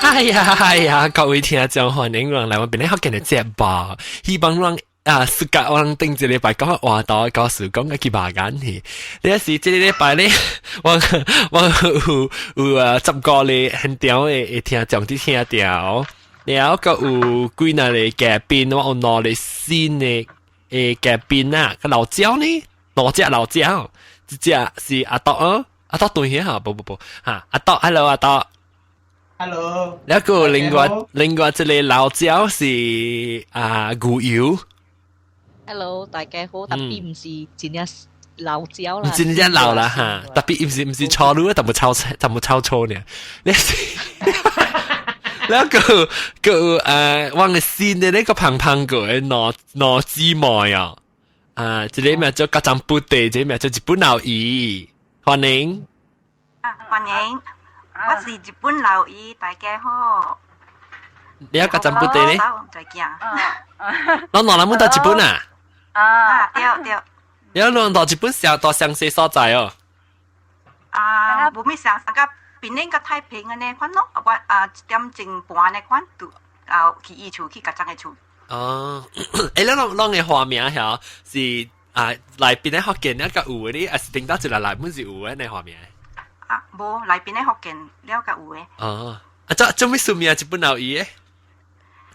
哎呀哎呀，各位聽眾歡迎來我邊咧福建的節目，希望咱啊，暑假我頂一禮拜講話到告訴講個去馬眼去。你是這個禮拜咧，我有啊10個咧現場的聽眾佇聽著，然後閣有幾若個嘉賓，我有兩個新的嘉賓啊，個老焦呢，兩隻老焦，一隻是阿豆啊，阿豆對嚇，不不不，哈，阿豆，hello 阿豆。 Hello，一個另外一個老焦是啊牛油。 Hello，大家好，tapi 毋是真正老焦啦，真正老啦哈，tapi 毋是錯路，但無抄但無抄錯呢。你是，แล้ว個個我嘅新的那個胖胖個的兩兩姊妹啊，啊，一個名叫加張布袋，一個名叫日本老姨，歡迎。啊，歡迎。我是日本老姨，大家好。你一個怎不對呢？再見。咱哪人到日本啊？啊，對對。你攏到日本上到詳細所在哦。啊，無咩上上個檳城佮太平按呢款咯，我啊1點鐘半呢款，就啊去伊厝去家長的厝。哦，欸，咱攏的畫面曉是啊，來檳城福建那個有的，還是頂到一個來本是有的那畫面？啊，無來檳城福建了較有的。哦，啊，做咩書名日本老姨的？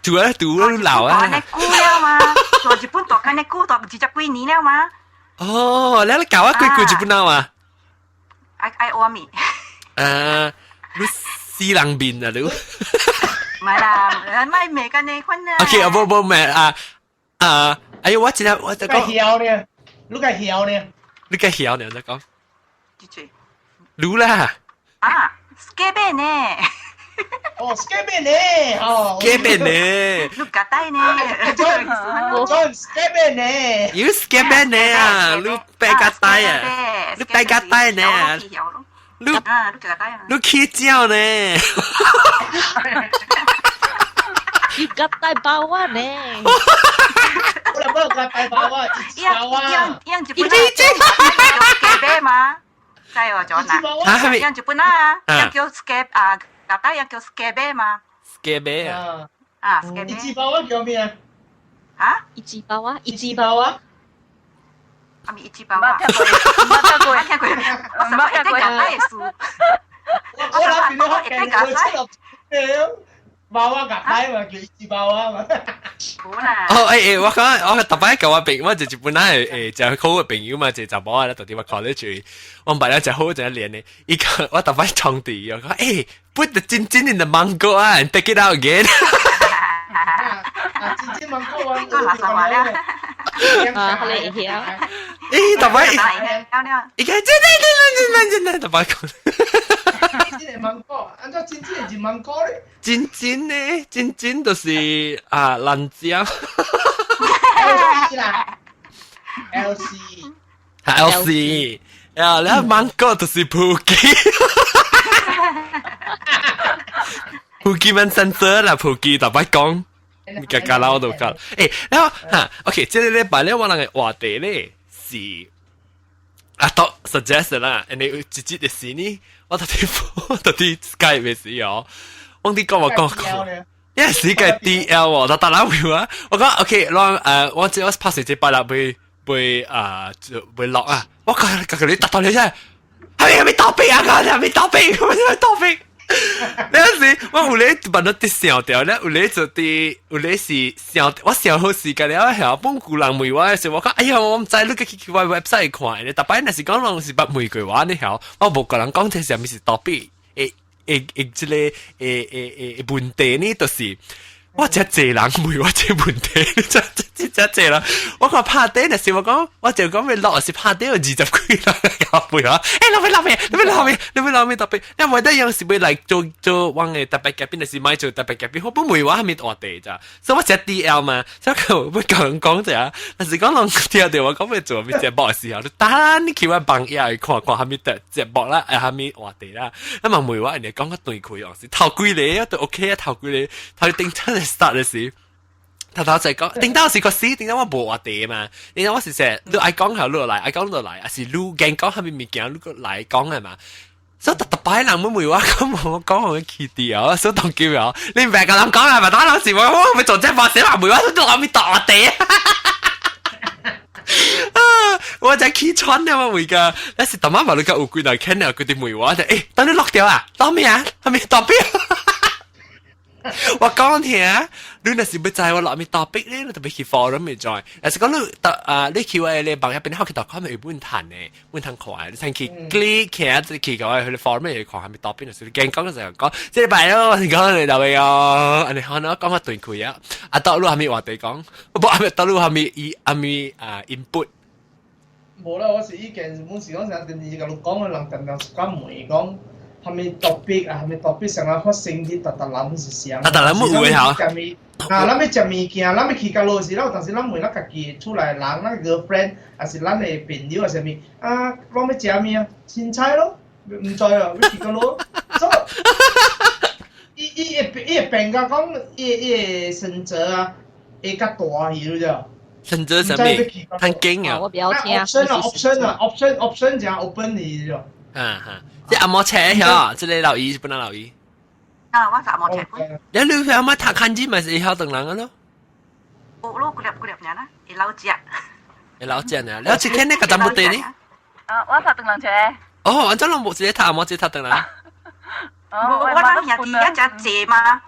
住啊，住老啊。按呢久了嘛，做日本蹛按呢久蹛20幾年了嘛。哦，你教我幾句日本話嘛？愛愛學咪？啊，你死人面啊你！唔係啦，咪未跟你款啊。 OK，無無咩啊啊！哎呦，我真係我就講。曉呢？你個曉呢？你個曉呢？你講。幾句？擼啦！啊，スケベ呢？哦，スケベ呢？哦，スケベ呢？你夾帶呢？ John スケベ呢？有スケベ呢啊！你白夾帶啊！你白夾帶呢？你啊，你夾帶啊！你起鳥呢？你夾帶包啊呢？我來幫夾帶包啊！一樣一樣一樣一樣スケベ嘛？知哦，咗嗱，樣日本啊，樣叫スケ啊，夾帶樣叫スケベ嘛？スケベ啊！啊，スケベ。一支包啊叫咩啊？啊？一支包啊！一支包啊！啊咪一支包啊！冇聽過，冇聽過，我什麼一定夾帶的事？我諗邊個一定夾帶？包啊夾帶嘛，叫一支包啊嘛。冇啦。哦，欸欸，我講我特擺舊我朋，我就日本人誒誒，就好嘅朋友嘛，就查某啊，到底我 college，我唔捌咧就好就練的，伊講我特擺創地，我講欸，put the 真真 in the 芒果啊，and take it out again。啊，真真芒果啊，個垃圾話了。啊，你會曉。欸，特擺，伊講真真真真真真特擺講。真真的芒果，按怎真真的是芒果咧？真真呢，真真就是啊，辣椒。 L C 啦，L C，係 L C，啊，你芒果就是葡記，葡記蠻新鮮啦，葡記特別講，加加老都加。欸，然後哈，OK，這個禮拜咧，我人的話題咧是阿多 suggest 啦，因為直接的是呢，我到底 Skype 的時候，我啲講我講講。因為是個 DL 喎，就打爛會啊！我講 OK，我這我拍成這擺啦，會會啊，會落啊！我講講你達到你真係，係咪倒背啊？係咪倒背？係咪倒背？那時我有咧辦到啲想掉咧，有咧就啲有咧是想，我想好時間了，係本古人問我的時候，我講哎呀，我毋知你去去我 website 看，你逐擺若是講攏是捌問過我，你曉，我無個人講這是啥物是倒背，會會會這個會會會問題呢，就是我真濟人問我這問題，真真真濟人。我看拍底若是我講，我就講欲落是拍底有20幾人交配啊！欸，老味老味，你欲老味，你欲老味特別，你無得用是欲來做做阮的特別嘉賓，就是莫做特別嘉賓，我本問我啥物話題咋，所以我食 DL 嘛，所以我欲共人講者，但是講人聽著我講欲做啥物節目的時候，就等你去我網頁去看看啥物的節目啦，啊啥物話題啦，啊嘛問我，人哋講個斷開哦，是頭幾個都 OK 啊，頭幾個頭頂真係 start 的時。頭頭就講，頂到是個死，頂到我無話題嘛。頂到我是說，你愛講下你來，愛講就來，還是你驚講啥物物件，你閣來講的嘛。所以特特擺人會問我講我講我去掉，所以當叫我，你唔係個人講啊，咪打老時我我咪做這把死話問我都諗咪大地啊！啊！我就起床了嘛，會噶，但是大媽話你個有幾人聽了佢哋問我就，誒，等你落掉啊，當咩啊？係咪代表？我講聽，你若是欲知我落咩 topic 咧，你特別去 forum 咪 join。但是講你啊，你去我你網頁邊好去 .com 有問題呢，問題看，你先去 click 起，即去個去 forum 會看係咪 topic，就是你驚講就講，這禮拜咯，你講你就會哦，你可能講個斷開啊，啊，到你係咪話題講？無係咪到你係咪伊係咪啊 input？無啦，我是意見，本是講成電視共你講嘅人，定定講問講。係咪 topic 啊？係咪 topic 上啊發生啲特特人是啥？特特人冇會嚇。啊，咱欲食物件，咱欲去到落時，咱有當時咱問咱家己厝內人，咱 girlfriend，還是咱的朋友，還是啥物啊？攏欲食物啊？凊彩咯，毋知啊，欲去到落。所以，伊伊會伊會變甲講，伊伊會選擇啊，會較大去了就。選擇啥物？太緊啊！我比較聽。 option 啊，option 啊，option option 正 open 去咗。啊哈！即阿摩車曉，這個老姨是不能老姨。啊，我是阿摩車本。你你阿媽讀漢字咪是會曉唐人個咯？有咯，幾粒幾粒爾啦，會老食。會老食呢？你一天你個怎不對呢？啊，我讀唐人冊。哦，按怎攏無一个讀阿摩，一個讀唐人。哦，我咱兄弟也誠濟嘛。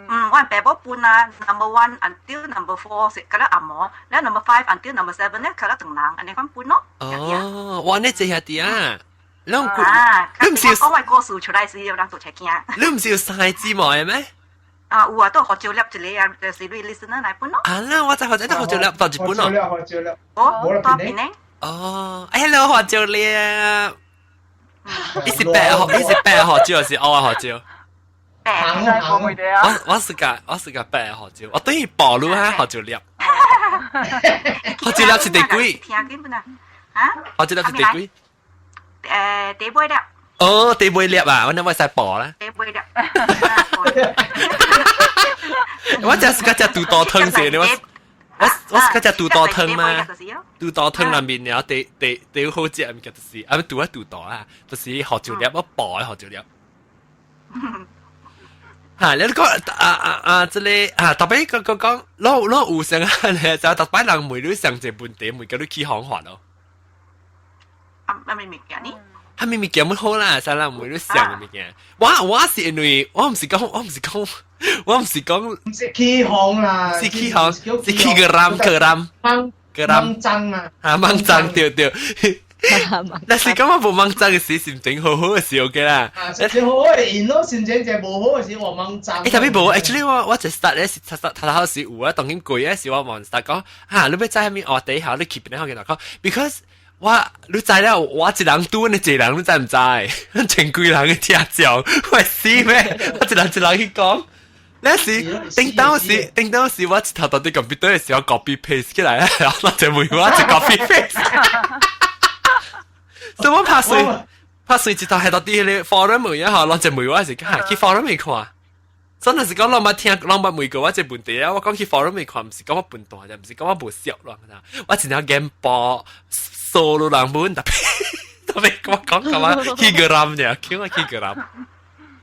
嗯，我爸母分啊，number one until number four 是較了紅毛，了 number five until number seven 咧較了唐人，按呢款分咯。哦，我呢濟兄弟啊。你啊，你毋是講我故事出來時，有人做車驚。你毋是有三個姊妹咩？啊，有啊，都學招粒一個啊，就是你 listener 來分咯。啊，那我在學者都學招粒到日本咯。學招粒，哦，到邊呢？哦，哎，你學招粒，你是白學，你是白學招，還是黑學招？白。我是個白學招，我等於暴露下學招粒。學招粒是第幾？聽緊本啊？啊？學招粒是第幾？第尾粒。哦，第尾粒啊！我諗我使播啦。第尾粒。我只是個隻肚多湯先，我我是個隻肚多湯嘛。肚多湯內面了，第第第好食物件就是，啊，肚啊肚多啊，就是學椒粒，我爆的學椒粒。嚇！你講啊啊啊！這個啊，特別講講講，攞攞有成啊，就特擺人問你上一個問題，問甲你起方法咯。啊，咩物件呢？係咪物件乜好啦？啥人問你上嘅物件？我是因為我毋是講我毋是講，毋是起哄啦，是起哄，是起 geram geram geram 網啊，啊網站對對。但是感覺無網站嘅時，心情好好嘅時 OK 啦。啊，心情好好嘅因咯，心情就無好嘅時我網站。欸，特別無，actually 我一 start 咧是頭頭頭時有啊，當今過嘅時我望 start 講，啊，你欲知啥物話題下，你去邊個去講，because 我你知了，我一人拄，你一個人你知毋知？千幾人嘅聽眾，會死咩？我一人一人去講。那時頂當時頂當時我一頭到啲 computer 嘅時候 copy paste 起來，然後就問我一 copy paste。所以我拍水拍水一頭係到啲個 forum 一下，攞隻問我是去 forum 咪看。真係是講攏捌聽，攏捌問過我這問題啊！我講去 forum 咪看，毋是講我笨蛋，就毋是講我無熟咯。我真正驚播數路人本特別特別我講咁啊，去 geram 呢，叫我去 geram。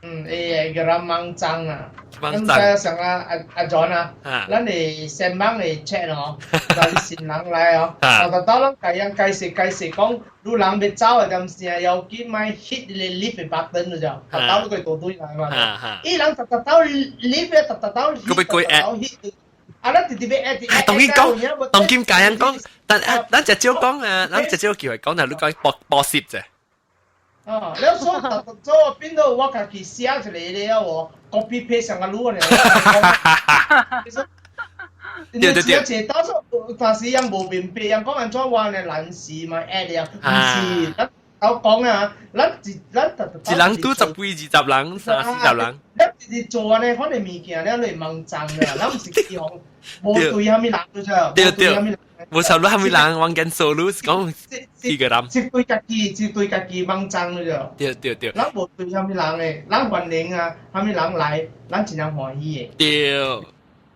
嗯，會 geram 網站啊，網站上啊阿阿 John 啊，咱會上網會 check 哦，就新人來哦，頭頭到咱家樣解釋解釋講，你人欲走的點時要緊莫 hit 個 leave button 就，頭頭你個多對來嘛。伊人頭頭到 leave 頭頭到 hit，啊，咱直直欲 add，當今講，當今家人講，但啊，咱直少講啊，咱直少機會講，但你講播播攝啫。哦，你說做變到我家己寫一個了喎，copy paste 上個路呢。對對對。這到時但是人無明白，人講按怎話呢？難事嘛，add 了，毋是，咱我講啊，咱一咱一人拄十幾二十人，三四十人。咱一直做按呢款的物件，咱會網站啦，咱毋是起哄，無對啥物人對啫，對對，無錯，你啥物人，往緊數你是講幾個人？是對家己，是對家己網站對啫。對對對。咱無對啥物人的，咱歡迎啊，啥物人來，咱真正歡喜的。對，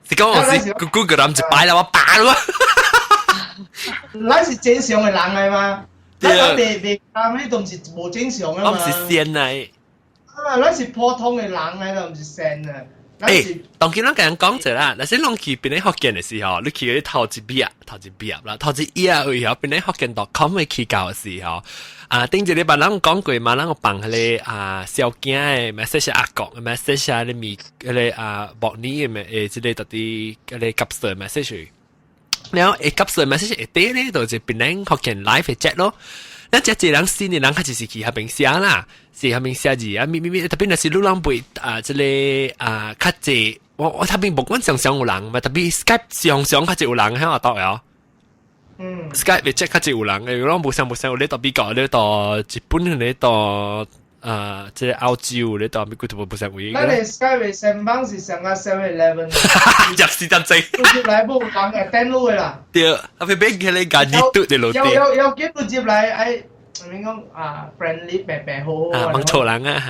是講我是幾幾個人一擺啦，我打咯。咱是正常的人來嗎？咱袂袂講，彼都毋是無正常啊嘛。我毋是仙嚟。啊，咱是普通的人來啦，毋是仙啊。欸，當今咱共人講者啦，若是攏去檳城福建的時候，你去嗰頭一頁，頭一頁啦，頭一頁位吼，檳城福建 .com 會去到的時候，啊，頂一禮拜咱講過嘛，咱有放彼個啊小囝的 message 阿國的 message 啊，你咪彼個啊莫尼的誒，這個到底彼個急事 message，然後會急事 message 下底咧，就是檳城福建 live 的 chat 咯。咱這濟人新的人，較就是去彼邊寫啦，是彼邊寫字啊，咪咪咪，特別若是你人袂啊，這個啊，較濟，我彼邊無管常常有人嘛，特別 Skype 常常較濟有人喺我度哦。Skype 嘅 chat 較濟有人，誒，攏無相無相，有咧到美國，咧到日本，咧到啊，這個澳洲，咧到美國都無相位。咱的 Skype 的先幫是上個 7-Eleven。入時陣濟。入來無人會電腦的啦。對，啊，別別佢咧家己嘟的落地。要要要叫入來愛，免講啊，friendly 白白好好。啊，茫錯人啊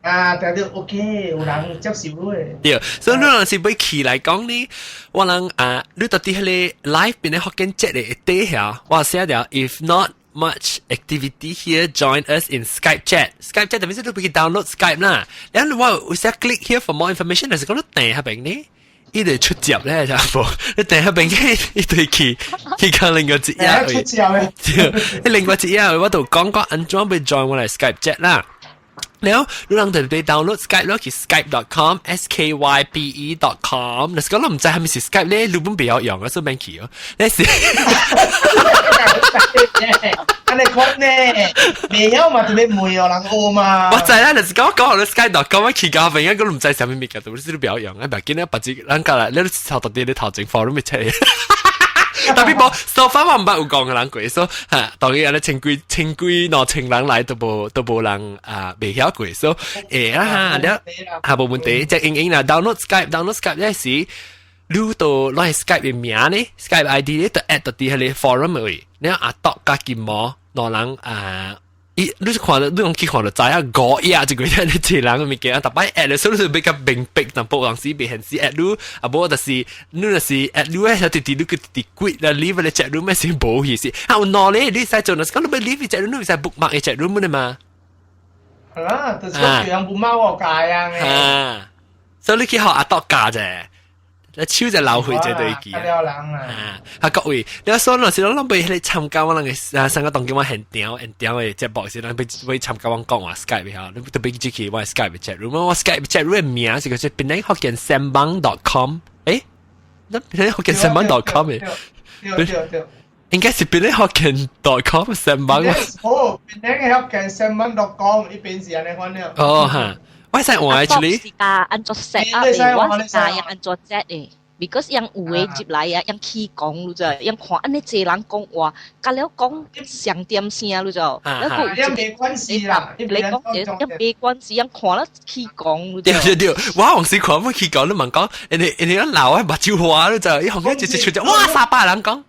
嚇。啊，對對，OK，有人接受你的。對，所以你若是欲去來講呢，我人啊，你到底彼個 live 檳城福建 chat 的底下，我寫著 if not much activity here, join us in Skype chat. Skype chat 等於是你可以 download Skype 啦。然後我有寫 click here for more information，但是講你訂彼邊呢，伊就出接咧，就無你訂彼邊去，伊對去去講另外一頁。出接嘅。對，另外一頁我就講講按怎欲 join 我來 Skype chat 啦。然後你人就欲 download Skype 咯，去 skype.com s k y p e dot com。若是講你毋知啥物是 Skype 咧，你本袂曉用啊，所以免去哦。你是。按呢講呢，袂曉嘛，就欲問哦，人學嘛。我知啦，就是講講你 skype.com 我去到邊，我毋知啥物物件，你是你袂曉用啊，袂緊啊，別只咱過來，你頭到底你頭前 forum 咪出。特別無，so far 我毋捌有講的人過，所以哈，當然按呢千幾千幾兩千人來都無都無人啊袂曉過，所以會啊哈，了哈無問題，即英英啦，download Skype，download Skype 咧時，你到攞 Skype 的名呢，Skype ID 咧，就 add 到佇彼個 forum 位，你阿篤佮金毛兩人啊。伊你看到你用去看就知影五頁這個你這人的物件，逐擺 add 的時候你就比較明白，淡薄人時袂現時 add 你，啊無就是你若是 add 你咧，就直直你去直 quit 啦，leave 個 chat room 是無意思。啊有兩個你使做，若是講你欲 leave chat room，你使 bookmark 個 chat room 的嘛？係啦，就是講叫人 bookmark 我教樣的。啊，所以你去學阿篤教啫。你手就流血就對記啊！啊，啊各位，你說若是攏欲去參加我人个啊，上個當今我現場現場的節目時，咱欲欲參加阮講話 Skype 吼，你特別入去我 Skype chat room，我 Skype chat room 的名是叫做檳城福建三網 .com，欸，咱檳城福建三網 .com 的，對對對，應該是檳城福建 .com 三網。哦，檳城福建三網 .com，伊邊是按呢款了。哦哈。我使換 actually 是教按怎 set up 的，我是教𪜶按怎 set 的。because 𪜶有的入來啊，𪜶起講你知，𪜶看按呢濟人講話，甲了講上點聲你知，了個有沒關係啦，你講𪜶沒關係，𪜶看了起講你知。對對對，我當時看欲起講，你問講，人哋人哋鬧我目睭花你知，伊後面直接出咗，哇三百人講。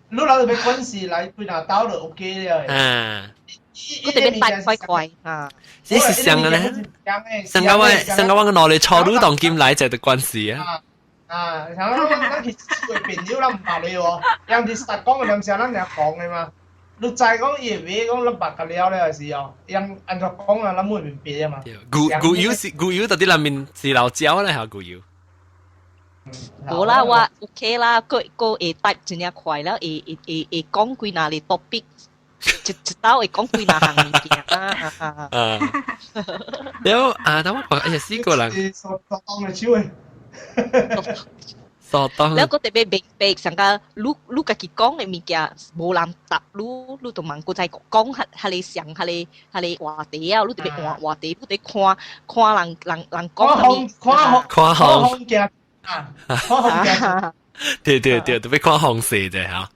你老沒關係，來幾若刀就 OK 了。嗯。我特別帶快快啊！這是上個咧，上個我上個我個腦裡初女當今來就的關係啊。啊，像咱咱去做朋友，咱毋捌你喎，人哋實講嘅兩聲，咱爾講的嘛。你知講伊會話講咱捌甲了了時候，人按怎講啊，咱會明白啊嘛。牛牛油是牛油，到底內面是老椒咧，還牛油？無啦，我 OK 啦，閣閣會 type 真正快了，會會會會講幾若個 topic。一一刀會講幾若項物件啊！啊，了啊，等我看，哎呀，四個人。掃當的手的。掃當。了閣特別明白，上個你你家己講的物件，無人答你，你就問閣再講較較個上較個較個話題啊，你特別換話題，你得看看人人人講看風看風看風啊，看風鏡。對對對，特別看風勢者嚇。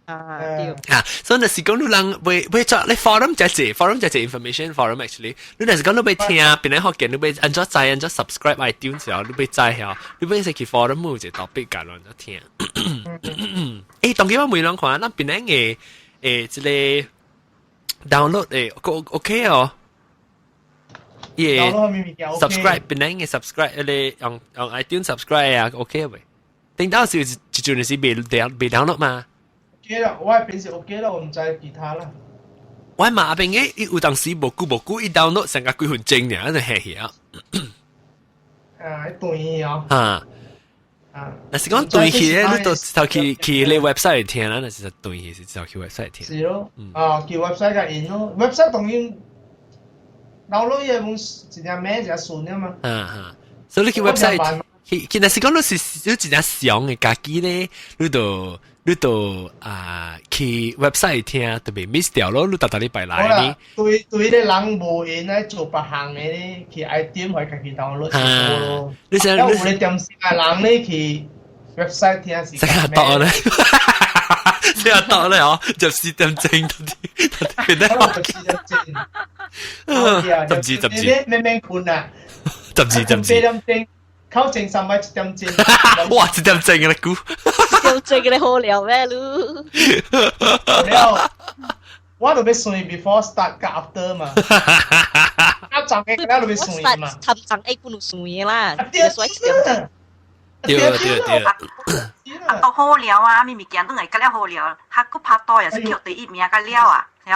啊，對。啊，所以若是講你人欲欲做你 forum 就係 forum 就係 information forum actually，你若是講你欲聽檳城福建，你欲按怎知按怎 subscribe iTunes 時候，你欲知曉，你欲使去 forum 有一個 topic 教人聽。欸，當今我問人看，咱檳城的欸這個 download 欸 OK 哦。伊 subscribe 檳城的 subscribe，你用用 iTunes subscribe 啊，OK 未？頂到時一陣是未未 download 嘛？ OK 啦，我平時 OK 啦，我毋知其他啦。我媽邊嘅有當時無久無久，伊 download 成個幾分鐘爾，就下去啊。啊，斷哦。啊。啊。若是講斷去咧，你都頭去你 website 聽啦，若是斷去是頭去 website 聽。是咯，啊，去 website 共𪜶咯，website 當然 download 嘢本一隻名一隻順啊嘛。啊啊，所以你去 website 去，若是講你是你真正上嘅家己咧，你就啊去 website 聽，就袂 miss 掉咯。你逐逐禮拜來呢？對對，啲人無閒咧做別項嘅咧，去 iTunes 可以家己 download 咯。你想有咧點時嘅人咧去 website 聽是。成日多咧，成日多咧哦，14點鐘到啲，變得 14點鐘。十字十字。咩咩困啊？十字十字。 8點鐘。考前三擺1點鐘。哇！1點鐘嘅啦，估。 1點鐘嘅你好料咩？你？了，我都欲算 before start 佮 after 嘛。啊，昨日我都欲算嘛。尋昨下本就算啦。對所以1點鐘。對對對。啊，都好料啊！咪物件都會較了好料，較閣拍拖也是捡第一名較了啊，係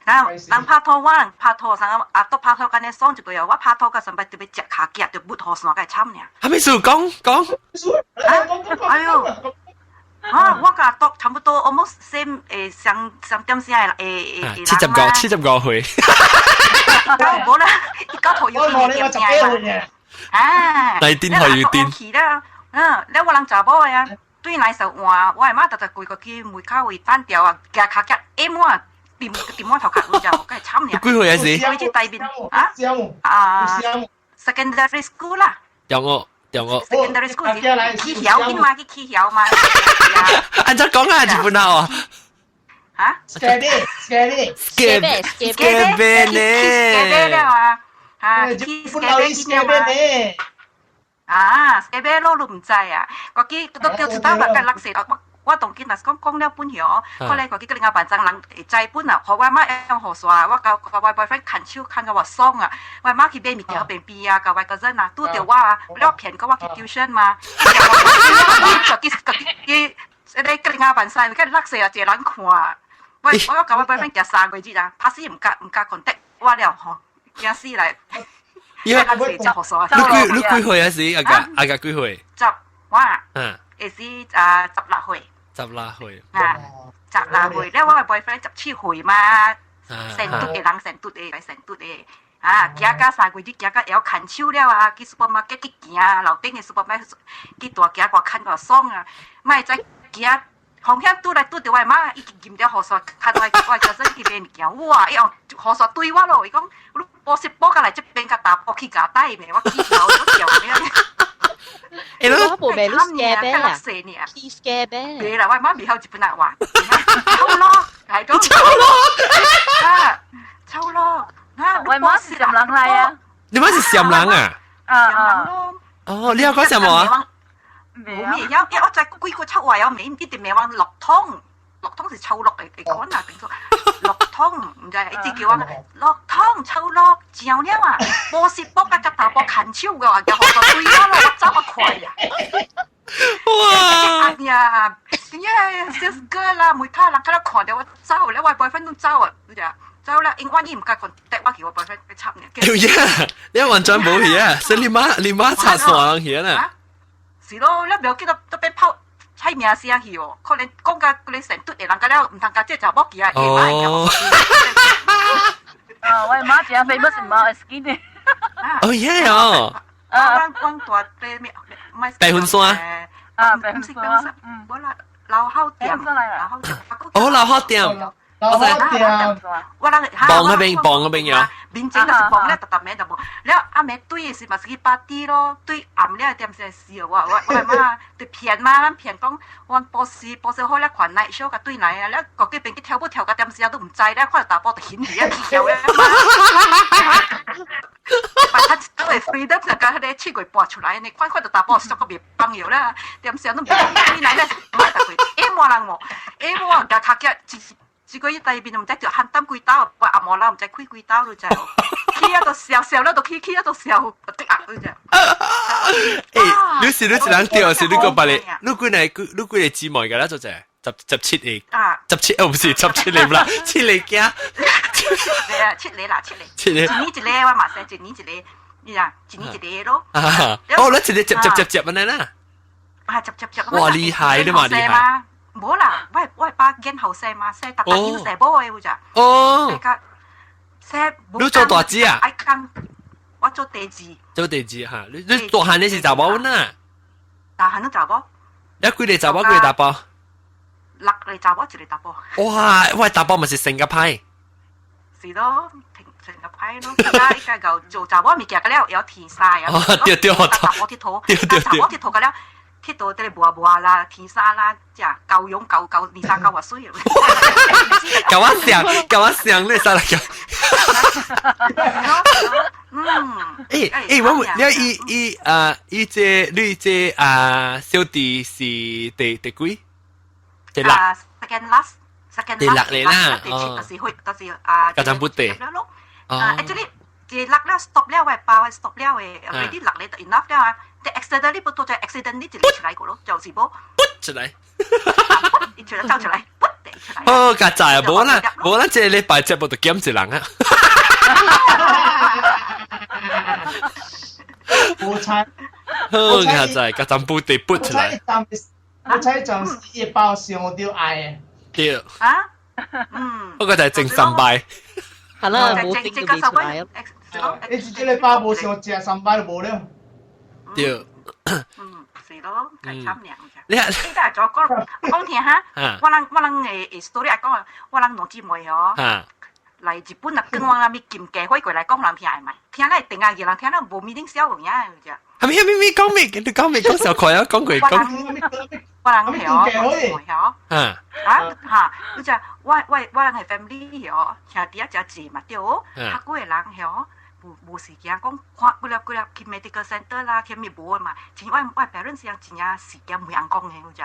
人人拍拖，我人拍拖啥啊？都拍拖敢若爽一個月，我拍拖到上擺特別食跤夾，就抹雨傘，該慘爾。啥物事講講？哎喲！啊，我佮阿篤差不多 almost same 誒，相相點聲的誒誒7575歲。無啦，伊九頭有點聲嘛。啊！來電可以電。去啦，嗯，了我人查某的啊，對來時換，我的媽逐逐規個去門口位等著啊，行跤夾 M 我。掂掂我頭殼，你知無？該慘爾。幾歲啊是？開始大面啊？啊，secondary school 啦。中學，中學。 secondary school 是起曉嘛？去起曉嘛？按怎講啊？日本啊？嚇？Scary，scary， scary，scary 呢？了啊！啊，去 scary 去了啊！啊，scary 咯，你毋知啊？我記都叫出頭目甲落雪。我當今若是講講了本曉，後來我去另外辦張人會知本啊，予我媽用雨傘，我共我 boyfriend 牽手牽到我爽啊！我媽去買物件邊邊啊，共我個人啊，拄著我啊，了騙講我去 tuition 嘛，我去去這個另外辦山，佮落雪啊，一個人看，我共我 boyfriend 行3個月啊，拍死毋敢 contact 我了吼，驚死來。你幾歲啊？是阿個阿個幾歲？十我嗯，會是啊16歲。 16歲。啊，十六歲，了我的 boyfriend 17歲嘛，成嘟的人，成嘟的，成嘟的，啊，行到3個月，行到會曉牽手了啊，去 supermarket 去行，樓頂的 supermarket 去大行我牽我爽啊，莫再行，風險拄來拄著我的媽，伊撳著雨傘，牽我我叫做去買物件，哇，伊用雨傘對我咯，伊講你補習補到來這邊共查埔去共帶咩？我起頭都叫咩？欸，我無袂你 scare 啊？去 scare 袂啦，我媽袂曉日本話，臭咯，係講臭咯，啊，臭咯，啊，我媽是暹人來啊？你媽是暹人啊？啊啊！哦，你有講什麼啊？無咩曉，因為我知幾個臭話有名，一直名話落湯，落湯是臭落的款啊，變做落湯，毋知一直叫我落湯臭落上了啊，無是卜啊，甲查埔牽手嘅話，就予個對我咯，我走較快啊！哇！哎呀，耶，sales girl 啦，每卡人較咧看著我走咧，我 boyfriend 攏走啊，你知啊？走了，因為伊毋敢 contact 我去，我 boyfriend 去插呢。哎呀，你完全無去啊！是你媽插線人去啊？是咯，你袂記得都變跑出名聲去哦，可能講甲嗰個成隊的人，甲了毋通共這查某去啊，哦。啊，我媽真 famous 是貓 skin 的。哦耶哦。啊，阮大白咩？白雲山。啊，白雲山。嗯，無啦，老好店。老好店。哦，老好店。老好店。我人傍嗰邊，傍嗰邊有。面前就是傍了，特特名就無。了暗暝對的時嘛是去 party 咯，對暗了點先笑我我媽對騙嘛，咱騙講阮補習補習好了看 night show 共對來啊，了過幾邊去跳舞跳到點時都毋知咧，看到查埔就顯起啊起跳咧。把他都會 freedom 就共彼個7月半出來，你看看到查埔縮個袂放藥啦，點時攏袂對來咧，買逐個，欸無人無，欸無共跤夾一個月內面毋知著漢膽幾兜，我阿毛人毋知開幾兜，你知無？起啊都笑笑了，都起起啊都笑，得啊，你知？欸，你是你一人著，是你閣別个？你幾個你幾個姊妹共咱做者？ 17個，啊，17哦，唔是17個啦，七個囝。對啊，七個啦，七個。七個。一年一個我嘛生，一年一個，你啊，一年一個咯。啊，哦，你一個接接接接按呢啦。啊，接接接。哇，厲害你嘛，厲害。無啦，我爸見後生嘛，生逐逐有生某的有咋。哦。生。你做大姊啊？愛講，我做第二。做第二哈，你大漢你是查某呐？大漢都查某。你幾個查某，幾個查埔？六個查某，一個查埔。哇！我查埔咪是成個歹。是咯，成成個歹咯。而家而家就做查某物件個了，會曉天衫啊。哦，對對，查某鐵頭，查某鐵頭個了，鐵頭這個磨磨啦，天衫啦，這夠用夠夠二三九外水。夠我想，夠我想你啥來個？嗯。欸欸，我問你，伊伊啊，伊這你這啊小弟是第幾？第六。 Second last。second 第六嚟啦，第七就是去，就是啊，家長不地。啊，actually 第六了 stop 了，我爸我 stop 了的，already 六咧就 enough 了啊。但 accidentally 不多就 accidentally 一個出來過咯，就是無。出來。一出來走出來，噗出來。哦，較在啊，無啦，無啦，這個禮拜節目就減一人啊。無猜。好，較在，較長不地噗出來。我猜暫時一包上到愛的。對。啊？嗯。不過就係整三擺。係啦，冇整就未出來。你一個禮拜無上食三擺就無了。對。嗯，是咯，係慘娘咋。你你得再講講聽哈，我人的 story 講，我人兩姊妹哦。來日本啊，跟我那咪金雞火過來講人聽會嘛？聽咧定啊，人聽咧無咪頂小有影就。係咪係咪講咩？你講咩？講小塊啊？講過講。我人係哦，兩姊妹哦。啊。啊哈，你只我人係 family 哦，兄弟啊誠濟嘛對哦，較幾個人係哦。無無時間講看幾粒幾粒去 medical center 啦，去咩無嘛？像我 parents 樣真正時間袂曉講的，有只。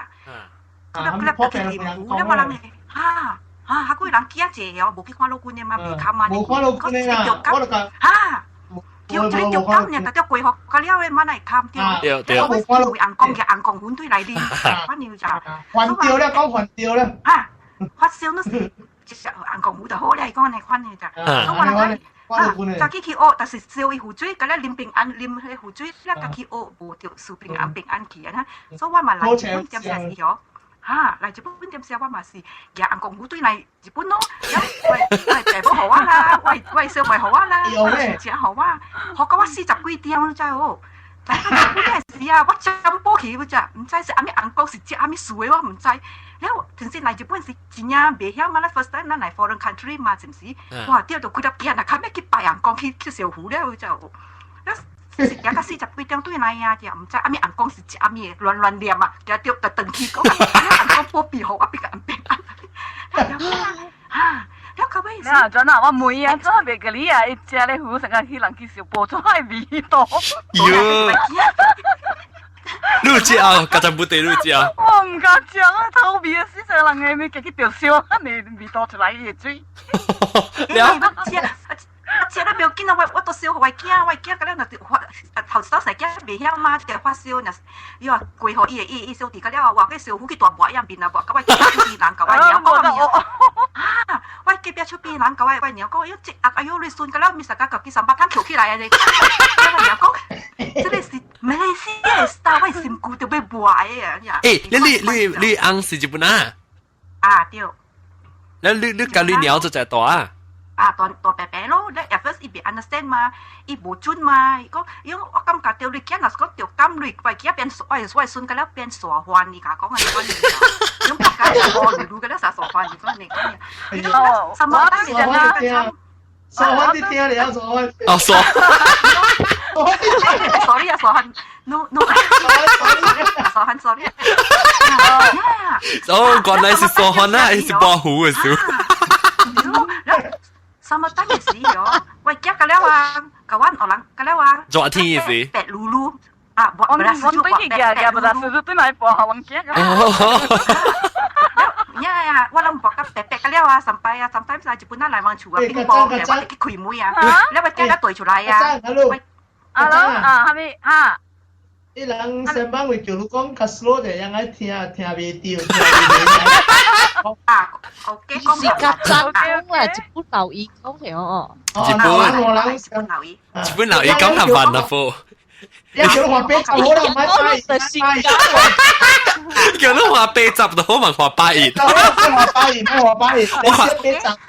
幾粒幾粒去啉糊，了我人會哈哈，較幾個人囝濟哦，無去看老君的嘛，袂堪嘛，無看老君的啦，我就講哈。叫這個中間呢，特條規劃個了的，嘛會堪對。對對。我為紅公嘅紅公粉對來啉，反正就。還掉了，講還掉了。哈，發燒那是，就是紅公糊就好咧，講呢款的就。所以我人講，啊，早起去學，但是燒伊符水，甲了啉平安，啉彼個符水，了家去學無著輸平安平安去啊。所以我嘛來日本點時時哈，來日本點時我嘛是舉紅公糊對來日本咯，我我爸母予我啦，我小妹予我啦，食予我，予到我四十幾點你知無？來到日本的時啊，我占卜去，我食，毋知是啥物紅公是食啥物事的，我毋知。了，陣時來日本是真正袂曉嘛，咱 first time 咱來 foreign country 嘛，是毋是？哇，對，就規粒驚啊，較欲去拜紅公去去燒符了，就。了，是行到四十幾點對來啊，就毋知啥物紅公是食啥物的，亂亂念啊，行著就轉去講，紅公保庇予我比較平安。哈，了到尾是。啊，陣啊，我問啊，做袂記你啊，伊食咧符成個去人去燒報紙的味道。喲。你知啊？家陣不對，你知啊？我毋敢食啊，頭味啊，死死人的物件去著燒，味味道出來伊會水。了。食了袂要緊啊！我都燒予我囝，我囝個了若發頭一道生囝袂曉嘛，就發燒，若伊話過予伊的伊伊小弟個了，我去燒符去大抹樣面啊，抹，甲我隔壁人共我娘講啊，我隔壁厝邊人共我娘講，喲這啊哎喲你孫個了，咪實個家己三百湯翹起來啊！我娘講，這個是馬來西亞的 style，我身軀就欲抹的啊！欸，你你你你翁是日本啊？啊對。你你你佮你娘做在大啊？啊，大大伯伯咯，你 at first 伊袂 understand 嘛，伊無準嘛，伊講，伊講我感覺著你囝若是講著感雷，我囝變我孫個了變傻番，伊共講啊，你講，感覺哦，嚕嚕個了啥傻番，你講你講，伊講什麼？但是人家傻番你聽了傻番。哦，傻。 sorry 啊，傻番，no no，傻番 sorry。哦，原來是傻番啊，是刮胡的事。什麼等嘅時哦，我驚個了啊，甲阮學人個了啊。熱天嘅時。白嚕嚕啊，我我我對去行行，不是輸對來跋我驚個。呀呀，我攏跋甲白白個了啊，上擺啊，sometimes 啊，日本仔來往厝啊，乒乓，我就去開門啊，了我驚甲對出來啊。阿嘍啊，哈咪啊？伊人先班會叫你講較 slow 就樣愛聽聽袂著。啊，OK，是較早講啦，日本老伊講嘅哦。日本日本老伊，日本老伊講較慢啦噃。你叫你畫80好啦，唔係叫你畫80就好，嘛畫8頁。畫8頁，唔畫八頁。我畫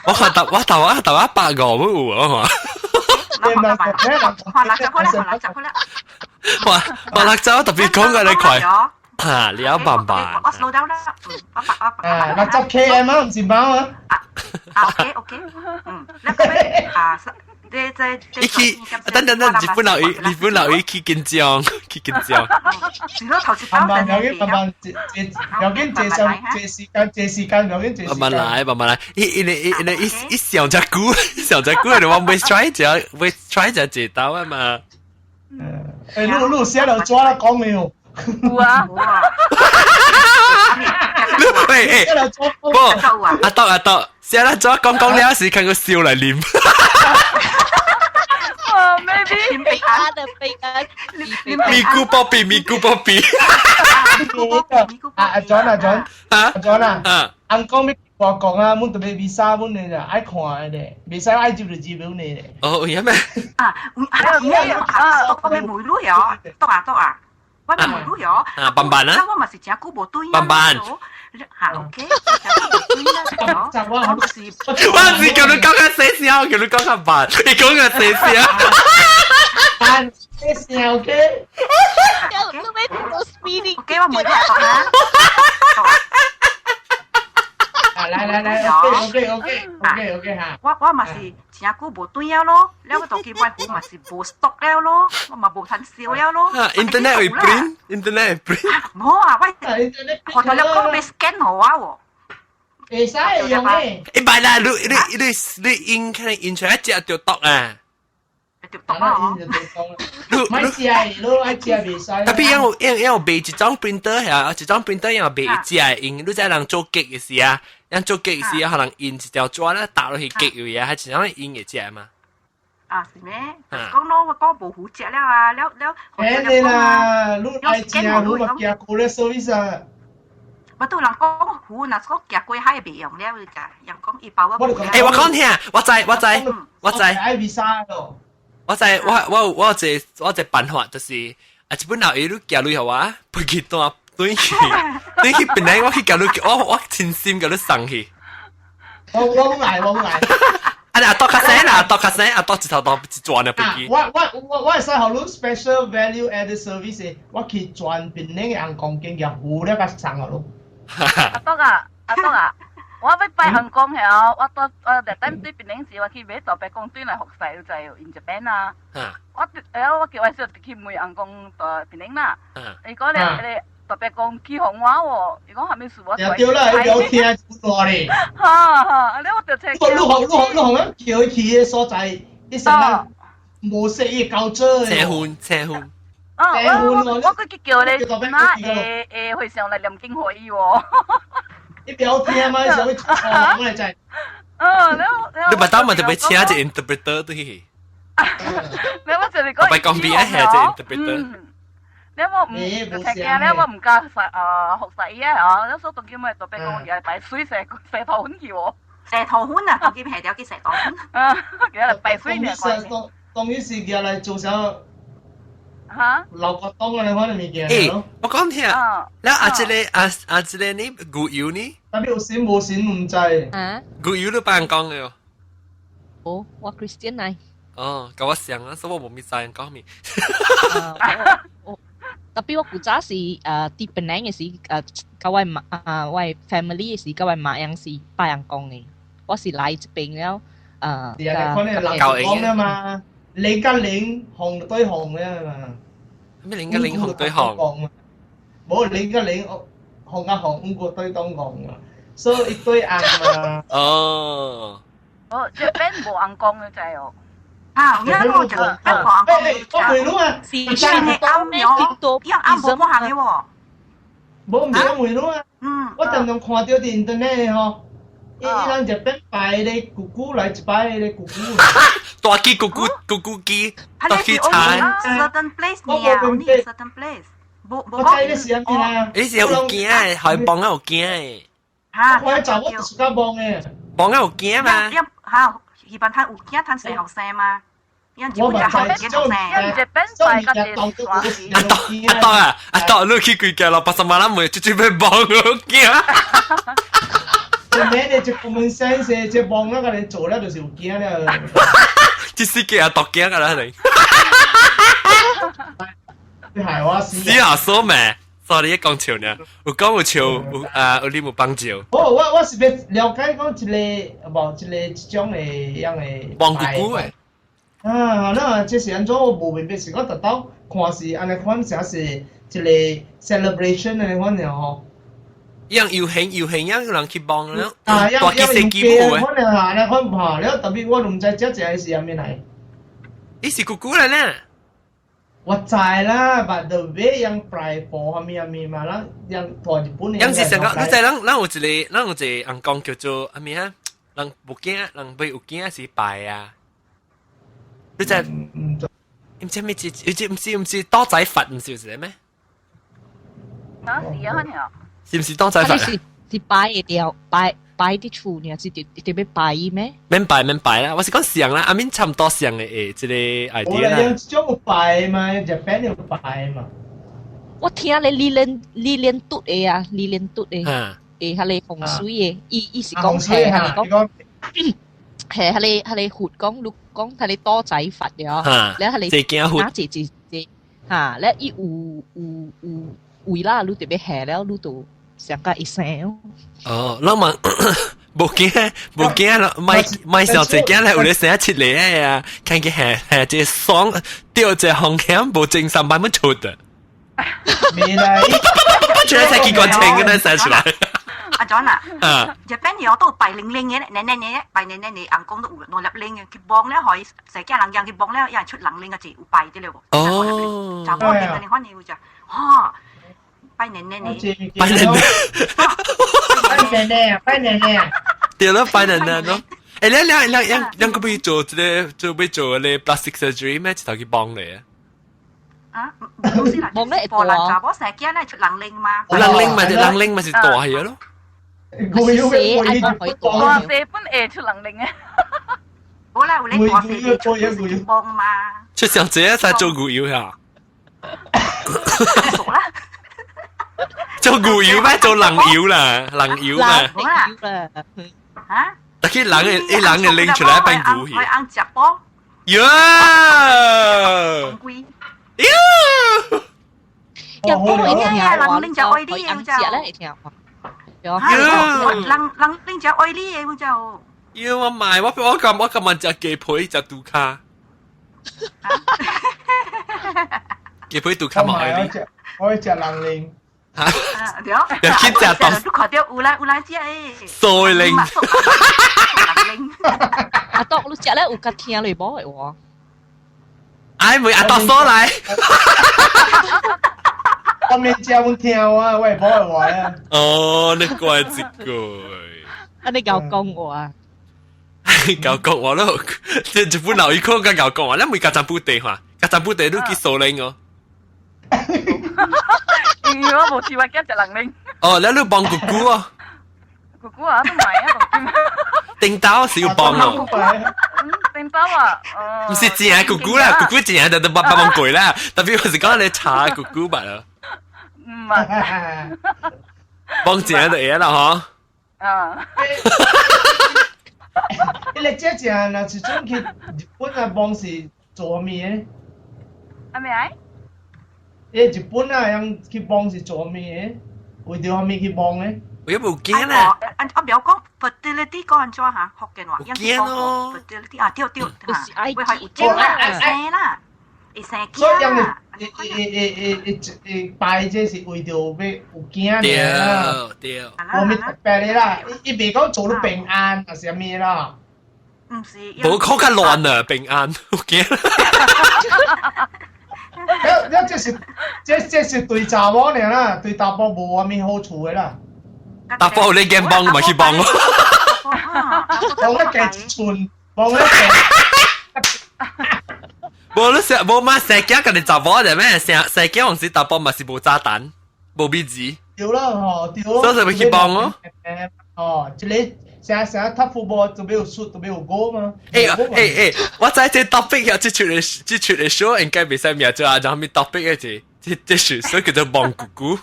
我畫頭我頭我頭150都有啊嘛。畫60好啦，畫六十好啦。畫畫六十特別講過你快。啊，你要慢慢。我 slow down 啦，我白我白。啊，60 km 啊，唔是貓啊。啊，OK OK，嗯，你個咩啊？你在伊去，等等等，日本老伊，日本老伊去緊張，去緊張。是咯，頭一慢慢，慢慢，慢要緊，借上借時間，借時間，要緊借時間。慢慢來，慢慢來。伊伊伊伊伊上隻股，上隻股，你話未 try 只，未 try 只借刀啊嘛。誒，你你寫落紙啦，講沒有？有啊。喂，誒，不，阿豆阿豆，寫啦紙講講了時，看個笑來啉。哦，maybe 悲哀的悲哀，咪咕波比，咪咕波比。阿阿 John 阿 John，阿 John 啊，翁講欲外國啊，阮特別 visa 阮的愛看的咧，袂使愛入就入阮的咧。哦，有咩？啊，啊，啊，我欲問你哦，多啊多啊，我欲問你哦。啊，慢慢啊。我嘛是誠久無對慢慢。嚇，OK，誠久無對啦，我嘛是，我是叫你講較細聲，叫你講較慢，你講較細聲。慢細聲，OK。你欲做 speeding。 OK，我問你啊。啊，來來來，OK OK OK OK 嚇。我我嘛是誠久無轉了咯，了我當今我戶嘛是無 stock 了咯，我嘛無趁燒了咯。 Internet 會 print，internet 會 print。無啊，我學到了講欲 scan 予我喎。會使用嘅。欸，唔係啦，你你你你印可能印出來一隻就讀啊。就讀啊！你莫食，你愛食袂使。特別有有有賣一種 printer 係一種 printer 有賣一隻印，你知人做結嘅時啊，人做結嘅時可能印一條紙咧打落去結位啊，係一種印一隻嘛。啊，是咩？講咯，我講無負責了啊，了了。欸你啦，你愛食，你嘛行過咧 service 啊。我都人講好，若講行過海袂用了，就人講伊包我。欸，我講聽，我知我知我知。愛 visa 咯。我知我我我有一個我有一個辦法，就是啊，一本老伊你寄鐳予我，飛機單轉去，轉去本來我去共你，我我親心共你送去。我我來我來。啊！阿多較細啦，阿多較細，阿多一頭當一轉的飛機。我我我我會使予你 special value added service，我去全檳城的尪公間舉付了共送予你。阿多啊，阿多啊，我欲拜尪公曉，我到我特等對檳城時，我去買大伯公轉來服侍就 in Japan 啊。我哎我叫我小去問尪公佇檳城啦。伊講咧，個大伯公去予我喎，伊講啥物事我。對啦，伊了聽真大咧。哈哈，你我就聽。你予你予你予咱叫伊去的所在，伊啥人無說伊交做的。車婚車婚。哦，我我我去叫咧，那會會會上來念經予伊喎。你不要聽嘛，你想欲錯我來知。嗯，你你捌當嘛特別請一個 interpreter 對去。你我就是講。我捌講邊係一個 interpreter。你我唔就聽驚咧，我唔敢學啊學細啊，哦，你所當今咪特別講嘢擺水蛇蛇頭粉去喎。蛇頭粉啊，當今係條叫蛇頭粉。啊，佢嚟擺水呢。當當伊是舉來做啥？嚇！老國東啊，你看的物件。欸，我講聽，了啊，這個啊啊，這個呢牛油呢？特別有神無神毋知。啊？牛油你幫人講的哦。哦，我 Christian 來。哦，佮我像啊，所以我無物知人講物。我特別我古早是佇檳城的時，佮我媽啊，我 family 的時，佮我媽樣是拜尪公的。我是來這邊了，是啊，你看你人講了嘛，零佮零，紅對紅了嘛。咩零佮零紅對紅？無零佮零，紅佮紅，五個對當紅啊，所以一對尪嘛。哦。哦，這邊無尪公的知哦。啊，有影我就邊無尪公。我問你啊，是是尪哦，伊尪無半項的喎。無，毋是我問你啊。嗯。我常常看著佇 internet 吼，伊伊人這邊拜咧姑姑來一擺咧姑姑。大機姑姑姑姑機，大機餐。 Certain place 呢？Only certain place。無無我知你是啥物啦？你是有驚的，係幫啊有驚的。嚇！我查某就是較望的。幫啊有驚嘛？嚇！伊班趁有驚趁細後生嘛？我嘛知，這種日本拜個這阿當阿當啊，阿當，你去幾間咯？80萬人問，直接被幫有驚。咩你這 common sense，這望那個人做了就是有驚了。這世界阿獨驚噶啦，你。你害我死。死啊！說咩？sorry，一講笑呢，有講有笑，有啊有你冇幫照。哦，我是欲了解講一個無一個這種的樣的。幫姑姑的。啊，那這是按怎我無明白，是我特到看是按呢款啥是一個 celebration 的款爾吼。樣遊行遊行樣有人去幫了。啊，樣大樣機機嘅款爾下，呢款嚇了，特別我都毋知這這是啥物來。伊是姑姑來呢。我知啦，but the way 樣拜佛啥物啥物嘛，咱樣大日本的。樣是成個，你知咱咱有一個，咱有一個尪公叫做啥物啊？人無囝，人欲有囝是拜啊。你知？毋知咩字？有隻毋是毋是多仔佛，毋是有一個咩？哪是啊？可能。是毋是多仔佛？是是拜會掉拜拜佇厝呢，是特特別拜咩？免拜免拜啦，我是講像啦，阿敏差唔多像的誒，這個 idea 啦。有種有拜嘛，日本有拜嘛。我聽咧李連李連篤的啊，李連篤的，誒，彼个風水的，伊伊是講係，彼个講，係彼个彼个佛講，你講彼个多仔佛了，了彼个這驚佛，哪一一一嚇，了伊有有有位啦，你特別下了，你就上甲會生哦。咱問無驚無驚咯，買買上這驚咧，有咧生七個啊，看見下下這爽掉這風險無精神辦法出的。未來，出來才機關槍咁樣生出來。阿 John 啊，日本有都拜靈靈嘅，奶奶奶拜奶奶奶，尪公都有兩粒靈嘅，佢幫了可以成家人樣佢幫了，有人出人靈嘅字有拜啲了喎。哦，就我見你看你會就，嚇，拜奶奶奶，拜奶奶，拜奶奶，拜奶奶，對咯，拜奶奶咯。誒，你你你你你個欲做這個做欲做個 plastic surgery 咩？一頭去幫你啊？啊，幫咧大，查某生囝咧出人靈嘛？人靈咪就人靈咪是大嘢咯。我要愛大細本會出人靈啊！好啦，有你大細會出出幫嘛？出上這才做牛油呀？傻啦！做牛油咩？做人油啦，人油嘛。好啦，嚇！但係人嘅一人嘅拎出來變牛去。我按食波。呀！喲！又講會聽啊，人拎就愛你嘅就。咧會聽。人人拎就愛你嘅就。要我買我我今我今晚食雞皮食豬跤。雞皮豬跤嘛愛你。我愛食人拎。嚇！對。又去食當。你看到有來有來食誒。素拎。阿當你食咧有較聽你無的話？哎，袂阿當數來。我免食阮聽我，我會無的話啊。哦，你怪一句。啊，你𠢕講話。𠢕講話咯，這日本老一口甲𠢕講話，咱袂共占卜地話，共占卜地你去數零哦。因為我無試過驚食人拎。哦，你你幫姑姑哦。姑姑啊，都唔係啊，叮當是有幫哦。叮當啊，毋是正姑姑啦，姑姑正就就幫幫過啦，特別我是講你查姑姑吧啦。唔係。幫正就會啦，嗬。啊。你個姐姐若是陣去日本啊，幫是做咩的？阿咩啊？你日本啊，樣去幫是做咩的？為著啥物去幫的？我有無驚啦。啊，我袂講 fertility 講按怎嚇？福建話，驚咯。 fertility 啊，對對嚇，會係有精啦，會生啦，會生囝啦。會會會會會拜這是為著欲有囝爾啦。對對。無物特別的啦，伊袂講做你平安，抑是啥物啦。毋是。無講較亂啊，平安有驚。了了，這是這這是對查某爾啦，對查埔無啥物好處的啦。查埔有咧驚幫嘛去幫咯。幫咧加一寸，幫咧加。無你食無嘛生囝，家己查某的咩？生生囝黃時查甫嘛是無炸彈，無米字。對啦，吼對咯。所以就去幫咯。哦，這個成成踢 football 都沒有輸，都沒有 goal 嘛。欸欸欸！我知這 topic 呀，這出的 show 應該袂使名做啊，然後咪 topic 嘅這這這是所以叫做望姑姑。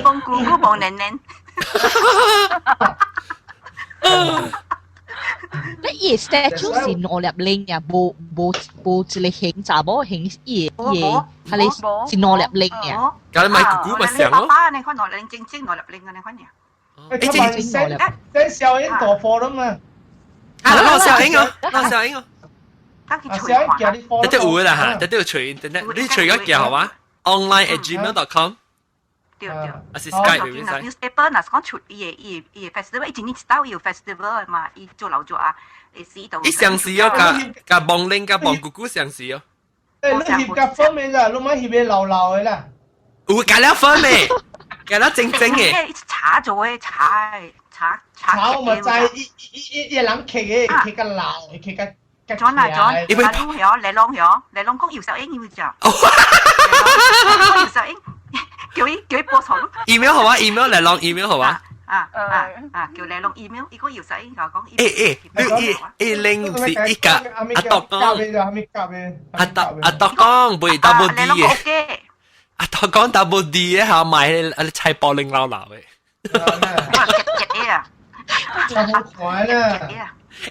望姑姑望奶奶。你伊 statue 是兩粒零呀，無無無一個形查某形，伊伊係你是兩粒零呀。咁你買姑姑咪上咯。爸爸你看兩粒零，正正兩粒零啊，你看呀。欸，這是先小英大貨啦嘛。啊，老小英哦，老小英哦。啊，小英叫你貨。這有啦哈，這有隨 internet，你隨個叫好嗎？online@gmail.com。對對，啊是 Skype 袂使。 newspaper 若是講出伊个伊个伊个 festival，伊一年一道有 festival 嘛，伊做老做啊，會死到。伊相似哦，佮佮望玲佮望姑姑相似哦。欸，你翕較粉的啦，你莫翕个老老的啦。有加了粉的，加了正正的。茶做的茶茶茶。茶我嘛知，伊伊伊伊人刻的，刻較老，刻較。轉啊轉，阿攏曉，來攏曉，來攏講有小英有食。有小英。叫伊叫伊報錯。 email 好啊，email 來攏 email 好啊。啊啊啊！叫來攏 email，伊講有小英，就講。欸欸，你伊伊拎是伊個阿獨講，阿獨阿獨講袂 double D 嘅，阿獨講 double D 嘅，嚇買阿菜包拎老老嘅。哇！結結嘅啊！好快啦！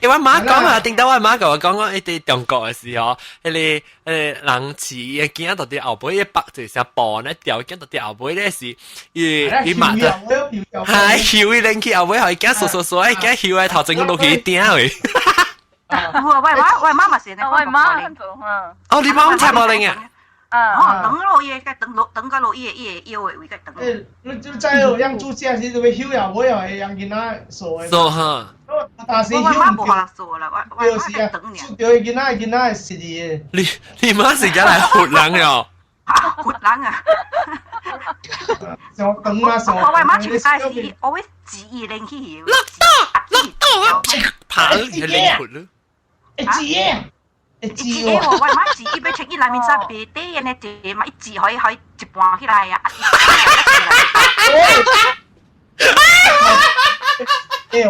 欸，我媽講啊，頂到我媽共我講講，伊佇中國的時候，彼个彼个人飼伊囝佇佇後尾，伊縛一隻布呢，吊囝佇佇後尾咧是，伊伊嘛就，係睺伊拎去後尾，予伊囝唰唰唰，伊囝睺來頭前個落去頂去。我我我媽嘛是，我媽哦，你媽菜包拎啊？哦，等落伊個等落等個落伊個伊個腰的位個等。欸，你你知哦，養豬隻時就欲睺後尾哦，養囡仔傻的。傻哈。但是我媽無法做啦，我我就是啊，對囡仔囡仔是的。你你媽是敢來唬人了？唬人啊！上長啊上。我我媽手帶是，我會自意拎去。落刀落刀，拍你拎唬咯。會知嘅。一字喎，我媽字伊欲穿伊內面衫白底的呢，字嘛，一字可以可以一半起來啊。欸！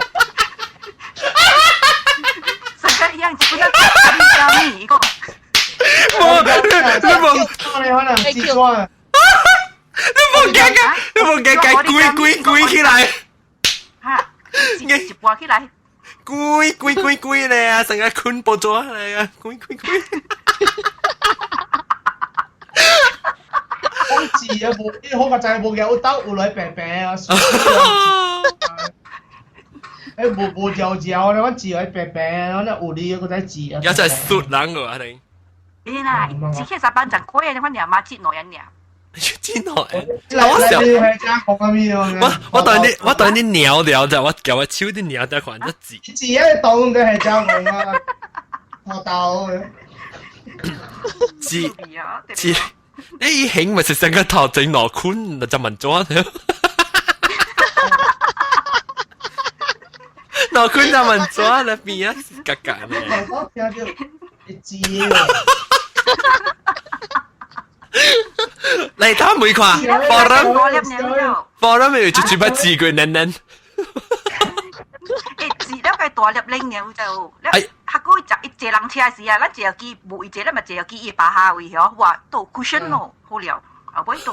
所以樣子不得加米一個。無，你無，你無，你無驚個，你無驚個，跪跪跪起來。哈，一半起來。跪跪跪跪咧啊！成個困不着嚟啊！跪跪跪。講字啊，無，你好個仔無有兜有來白白啊。欸，無無條條，你講字來白白，我那有理個仔字啊。有隻術人個啊你。你啦，只去上班就過你看你阿媽接內人爾。真好欸！我想我我當你我當你鳥了就我叫我手啲鳥在看這字。字一當就係這樣啊，頭頭。字字，你一興咪是成個頭整羅坤，就問咗。羅坤就問咗，你邊啊？格格咩？我聽到一字。嚟睇每看，forum，forum 咪就只不字句嫩嫩。欸，字了個大粒零了就，哎，客個一一坐人車時啊，咱坐機無伊坐，咱嘛坐機伊巴下位嗬，哇，都 cushion 咯，好了，後尾都。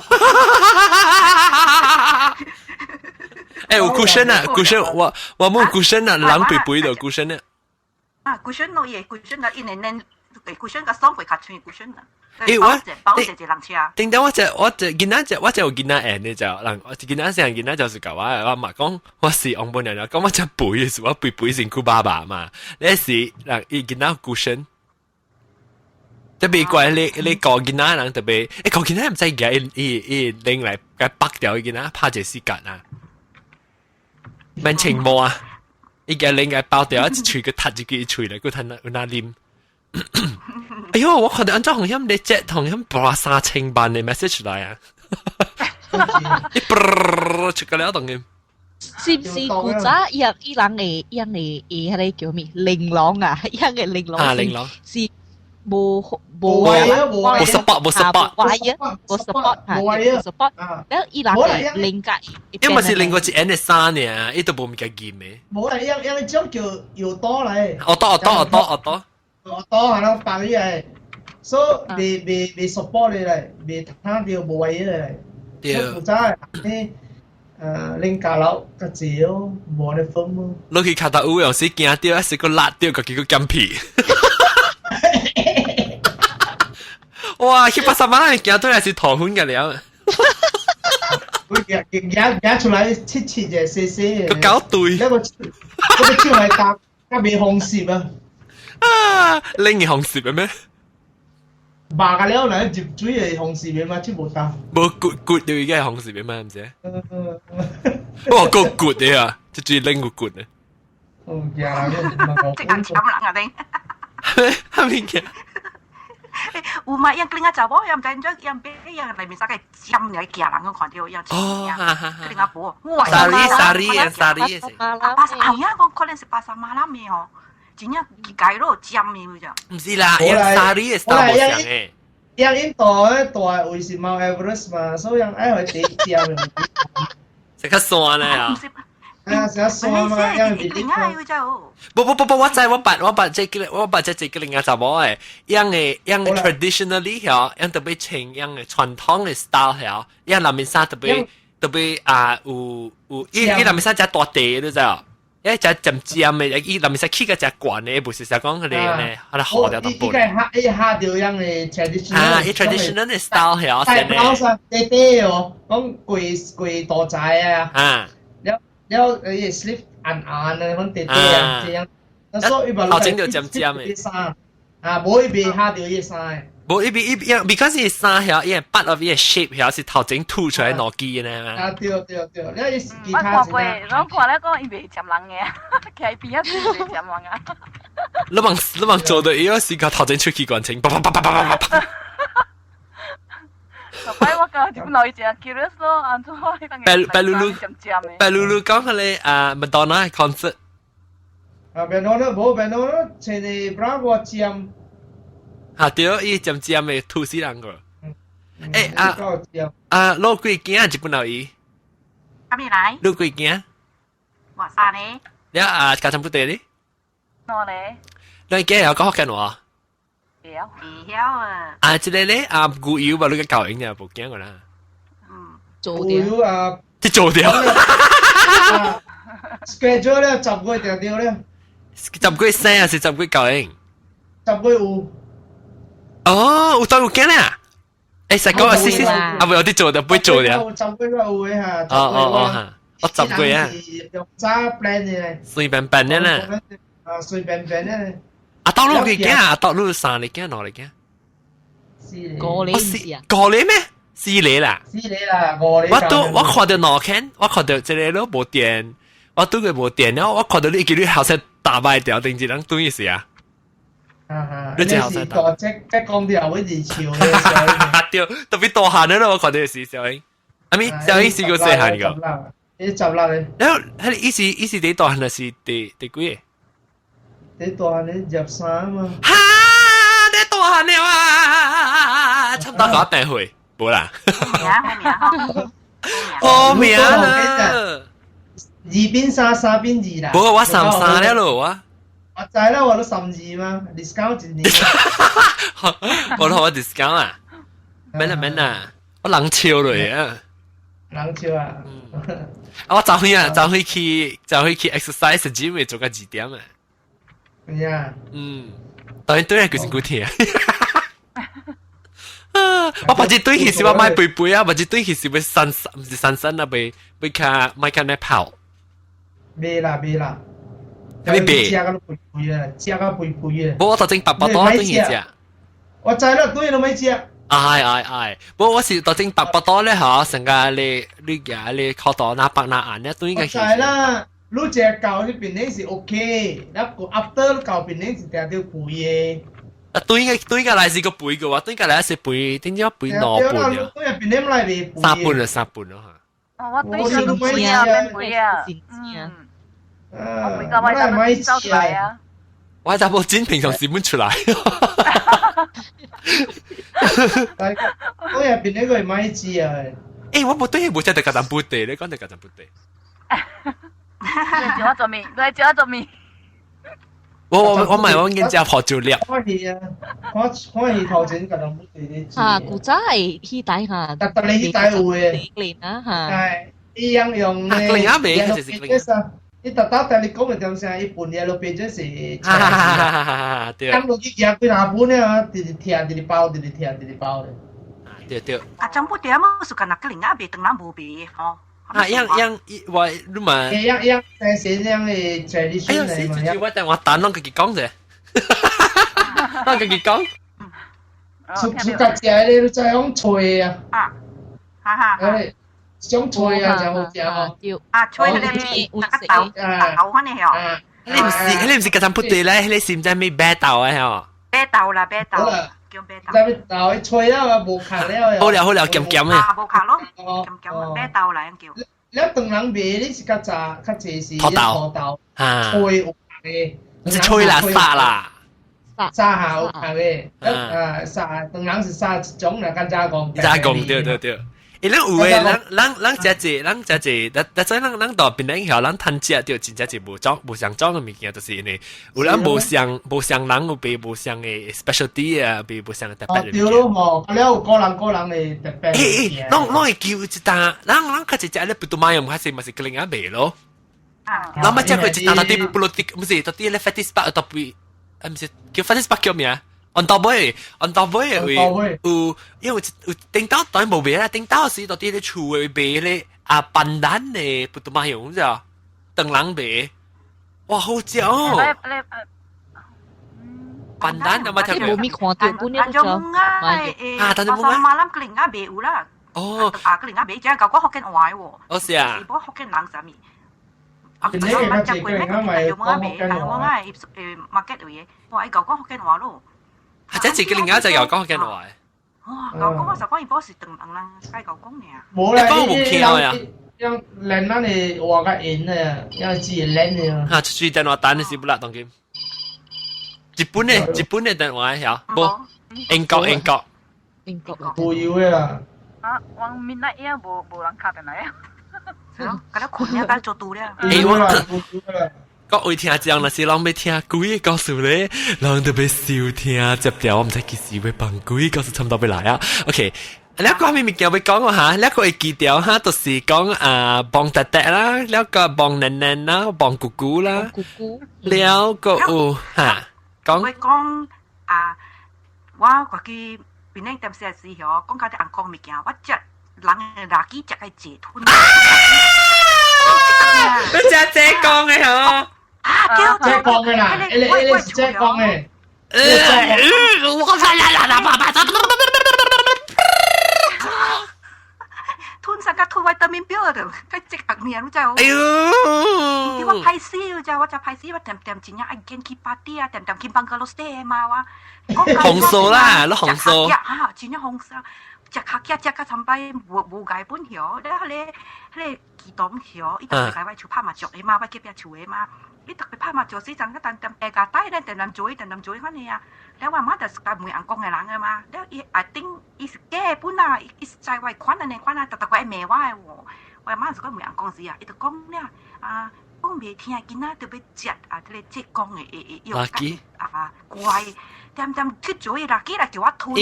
欸，有 cushion 啊，cushion，我我冇 cushion 啊，人肥肥就 cushion 啊。啊，cushion 咯，伊 cushion 啊，伊嫩嫩，cushion 個爽過較穿 cushion 啊。欸，我包一個人車。頂頂我只我只囡仔只我只有囡仔緣的就人，我囡仔成囡仔就是共我，我嘛講我是王本娘娘，講我只肥的時，我肥肥身軀爸爸嘛，那時人伊囡仔孤身，特別怪你你教囡仔人特別，欸教囡仔毋知伊伊伊拎來共縛掉伊囡仔拍一個時間啊，免穿帽啊，伊共拎來包掉，一喙閣踢入去伊喙咧，閣趁有哪啉。哎喲，我看到按怎紅險你這紅險撥三千萬的 message 來啊！一啵出個了當嘅。是毋是古早伊人伊人的伊人的伊彼个叫咩？玲瑯啊，伊人的玲瑯。啊，玲瑯是無無無啊，無無 support 無 support，無 support 嚇，無 support。然後伊人的靈格，因為是另外一 N 的衫爾，伊都無物件驗的。無啦，伊伊種叫藥刀來。哦刀哦刀哦刀哦刀。哦刀係咯，白伊來，所以未未未 support 你來，未聽到無位來。對。古早的恁家樓較濟哦，無按呢分咯。落去跤頭有有時驚著，還是閣辣著，家己閣減皮。哇！去八十萬驚到也是頭昏個了。佢行行行出來，切切者細細。閣搞對。那個那個手來搭，較袂風濕啊。啊！拎個風濕的咩？肉個了，若入水會風濕的嘛，這無搭。無骨骨就應該風濕的嘛，毋是？哇！夠骨的啊，這水拎個骨的。哦，驚人，這個搶人啊，頂。哈物件？有嘛？樣另外查某，又毋知怎樣變，樣內面啥個尖嚟行人，我看著樣哦，另外無。哇！Sorry sorry sorry，巴沙係啊，我可能是巴沙馬拉面哦，真正街路尖的咋？毋是啦，樣 sorry 的 style 無像的。樣印度的大位是 Mount Everest 嘛，所以樣愛去地尖的。是較山咧啊！啊，是較山嘛，樣比另外有只不不不不，我知我捌我捌這個我捌這一個另外查某的，樣的樣的 traditionally 曉，樣特別穿樣的傳統的 style 曉，樣內面衫特別特別啊有有，伊伊內面衫誠大塊，你知無？一隻尖尖的，伊內面衫起個誠懸的，不是說講彼個呢，彼個好掉淡薄。伊個下伊下著樣的 traditional 啊，伊 traditional 的 style 曉，帶包衫短短哦，講過過大仔啊。啊。了了，伊 sleeve 暗暗的，款短短啊，這樣。所以伊頭前就尖尖的。衫啊，無伊袂下著伊衫的。無伊伊伊，because 伊衫曉，伊 part of 伊 shape 曉是頭前凸出來兩支呢嘛。啊對對對，了伊其他。我看過，我看咧講伊袂尖人的，徛邊仔袂尖人啊。你望你望做到伊個時間頭前出去關清，啪啪啪啪啪啪啪。就擺我個就留意一下 curious 咯，按怎我白白露露，白露露講彼个啊，麥當娜 concert。啊，麥當娜無麥當娜，穿的 bra 我尖。嚇對，伊尖尖的吐死人個。欸啊啊，老幾囝日本老伊？啥物來？你幾囝？我三個。了啊，家長不對哩？兩個。兩個會講福建話？會曉。會曉啊。啊，這個咧啊，牛油吧，你個教英啊，無驚過啦。嗯。做掉。牛油啊！這做掉。 schedule 了，10月定著了。10月生還是10月教英？10月有。哦，有當有驚啦！欸，實講啊，是是，啊，無有啲做就不會做了。十月有的哈。哦哦哦哈，我10月啊。用早 plan 的。隨便辦的啦。啊，隨便辦的。啊，到路幾驚啊？到路三個驚，兩個驚？四個。五個是啊？五個咩？四個啦。四個啦，五個。我都我看著兩間，我看著這個都無電，我拄過無電了，我看著你一記你後生打敗掉，定一人對意思啊？你是大隻，即講啲後尾是笑嘅。對，特別大漢了，我看著是小英。阿咪小英試過細漢個。你十六個。然後，彼伊是伊是第大漢，還是第第幾個？第大漢你23嘛。哈！你大漢了啊！差不多搞病歲，無啦。好名好名啦！ 2變3，3變2啦。無，我33了咯，我。我知啦，我都32嘛，discount 一年。我都我 discount 啊，免啦免啦，我人笑落啊。人笑啊！啊，我昨昏啊，昨昏去，昨昏去 exercise gym 做到2點啊。係啊。嗯，當然對啊，就是骨疼。啊！我別日對去是我買肥肥啊，別日對去是欲散散，毋是散散啊，欲欲較欲較咧跑。袂啦袂啦。你別。食到肥肥啊，食到肥肥啊。無，我頭前白白多對去食。我知啦，對都沒食。哎哎哎，無我是頭前白白多咧嗬，成個你你夾你靠到那白那眼咧，對應該。我知啦，你食到彼邊咧是 OK，那個 after 到邊咧是定著肥的。啊，對應該對應該來是個肥嘅話，對應該來是肥，點解肥兩半啊？對邊咧來袂肥。三半啊，三半咯嚇。我對上都買啊，免買啊。嗯。我每個位都買走出來啊。我查某真平常時本出來。我入邊那個係買字啊。欸，我冇對，冇食得較淡薄地，你講得較淡薄地。你食我做麵，你食我做麵。我唔係我見食破酒粒。看戲啊，看看戲頭前較淡薄地咧。嚇，古早係戲台嚇。特特你戲台有嘅。年啊嚇。係，伊樣用咧。另一邊就是另一。伊特特但你講嘅點聲，伊盤嘢路變咗是。對。咁落去行幾若本啊，直直聽，直直包，直直聽，直直包咧。對對。啊，政府點啊？是干那個另外邊，當然無邊吼。啊，樣樣我你嘛。樣樣係樣嘅 tradition 嚟嘛。哎呀，我等我等攏家己講者。攏家己講。出出家食咧，你知講脆啊。啊，哈哈。想脆啊，真好食哦。啊，脆迄個那個豆豆款的吼。你毋是家陣不對咧？你是毋知咩白豆啊？吼。白豆啦，白豆。叫白豆。白豆，脆了無殼了。好了好了，鹹鹹的。啊，無殼咯，鹹鹹白豆啦，樣叫。你唐人賣，你是較早較濟是土豆，土豆，脆有殼的。是脆啦，沙啦。沙下有殼的，啊沙，唐人是沙一種啦，較早講。早講對對對。欸，咱有誒，咱咱食濟，咱食濟，但但咱咱到檳榔曉，咱趁食著真正是無種無相種的物件，就是因為有咱無相無相人有賣無相的 specialty 啊，賣無相的特別的物件。對咯吼，了有個人個人的特別。欸欸，攏攏會叫一單，咱咱較濟食咧不都買用，較濟嘛是可能也賣咯。咱捌食過一單，到底不落地，毋是到底咧 Fatty Spark 特別，啊毋是叫 Fatty Spark 叫咩？按到尾，按到尾有有，因為有頂到當然無賣啦，頂到時到底咧厝的賣咧啊斑蘭的不都買用咋？唐人賣，哇好食哦！斑蘭有冇聽過？無咪看到，本來就啊，但係冇啊。馬來格林亞賣有啦。哦，啊格林亞賣，只舊個福建話喎。哦是啊。是講福建人啥物？啊，就捌食過咩？但就冇賣，但冇愛誒 market 有嘢，我愛舊個福建話咯。啊！這自己另外一隻又講福建話。哇！舊講我就講伊波是唐人人該舊講爾。無啦，伊無聽呀。用連咱的話較硬啊，用字連的啊。啊，出去電話單的是不啦，當今。日本的日本的電話曉無？英國英國。英國。無油的啦。啊，我闽南語無無人敲電來啊。是咯，佮你困了，佮做拄了。欸，我。各位聽眾，若是攏欲聽鬼的故事咧，人特別收聽接條，我毋知幾時欲放鬼故事，差毋多欲來啊。OK，你個啥物物件欲講哈？你個會記著哈，就是講啊，幫爹爹啦，了個幫奶奶啦，幫姑姑啦，姑姑，了個有哈講。我講啊，我過去檳榔點時時候，講到啲紅光物件，我食人的垃圾食個濟吞。你食這講的吼？啊，叫這講的啦，欸欸是這講的。我啦啦啦啦啦！吞啥個吞維他命表的，該這個面你知無？哎喲！我歹死，你知我真歹死，我點點真正愛見去 party 啊，點點去 bungalow stay 嘛我。紅素啦，你紅素。哈，真正紅素。食較食食較慘擺，無無解本曉，咧彼個彼個機動曉，伊特別來我厝拍麻將的嘛，我隔壁厝的嘛，伊特別拍麻將時陣，我等等下家帶咧，等等做，等等做款的啊。了我媽就是甲問翁講的人的嘛，了伊啊頂伊是假的本啊，伊是知我款按呢款啊，逐逐個會罵我的喎。我媽是講問翁講時啊，伊就講了啊，講袂聽囡仔就欲食啊，這個浙江的會會用啊乖。點點去做伊垃圾來叫我吞，我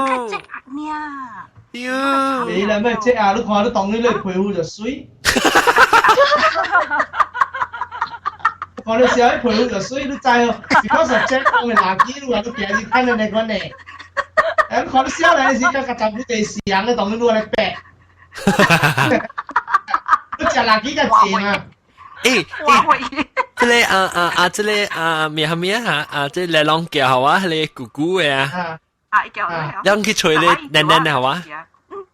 吞較這爾。你啦咩這啊？你看你當你咧皮膚就媠。看你小皮膚就媠，你知哦？是講實這講的垃圾，你話你平時看到那款的。哎，你看你少年時，甲甲查某地死人，你當你來白。你食垃圾較濟嘛？欸，這個啊啊啊，這個啊咩啥物啊啊，這個來攏叫好啊，彼個姑姑的啊，啊，伊叫咱去揣咧奶奶的好啊，嗯，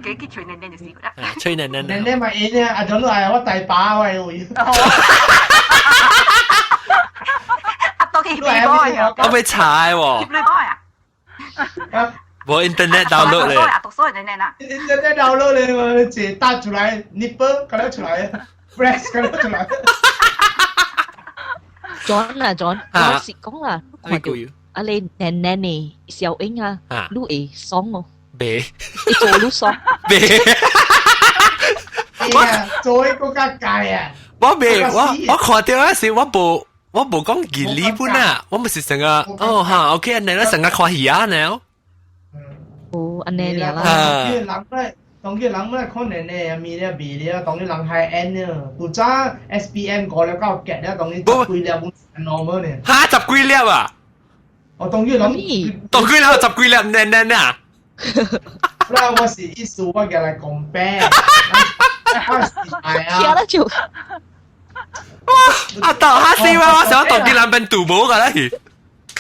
去去揣奶奶就是啦，揣奶奶，奶奶嘛會呢，啊，陣你愛我大把我會，啊，都去翕 boy 啊，我欲查的喎，翕 boy 啊，無 internet download 咧。啊，讀書人呢？ internet download 咧嘛，一打出來，你波搞了出來，press 搞了出來。 John 啊 John，我是講啦，看到啊你奶奶呢小英啊，你會爽哦？未，你做你爽？未。我做一個較界啊！我未，我看到嗰時我無講義理本啊，我咪是成個哦哈，OK，你咧成個看戲啊，呢？哦，按呢啦。人咧，當佢人咧看奶奶啊，咪咧味咧，當佢人 high end 啊，古早 SPM 過了夠夾咧，當佢十幾粒本 normal 呢。哈，十幾粒啊？我當佢人，當佢人十幾粒，奶奶啊？那我是意思，我叫來 compare。聽得就。哇！阿豆哈死我，我想當啲人變賭博噶啦去。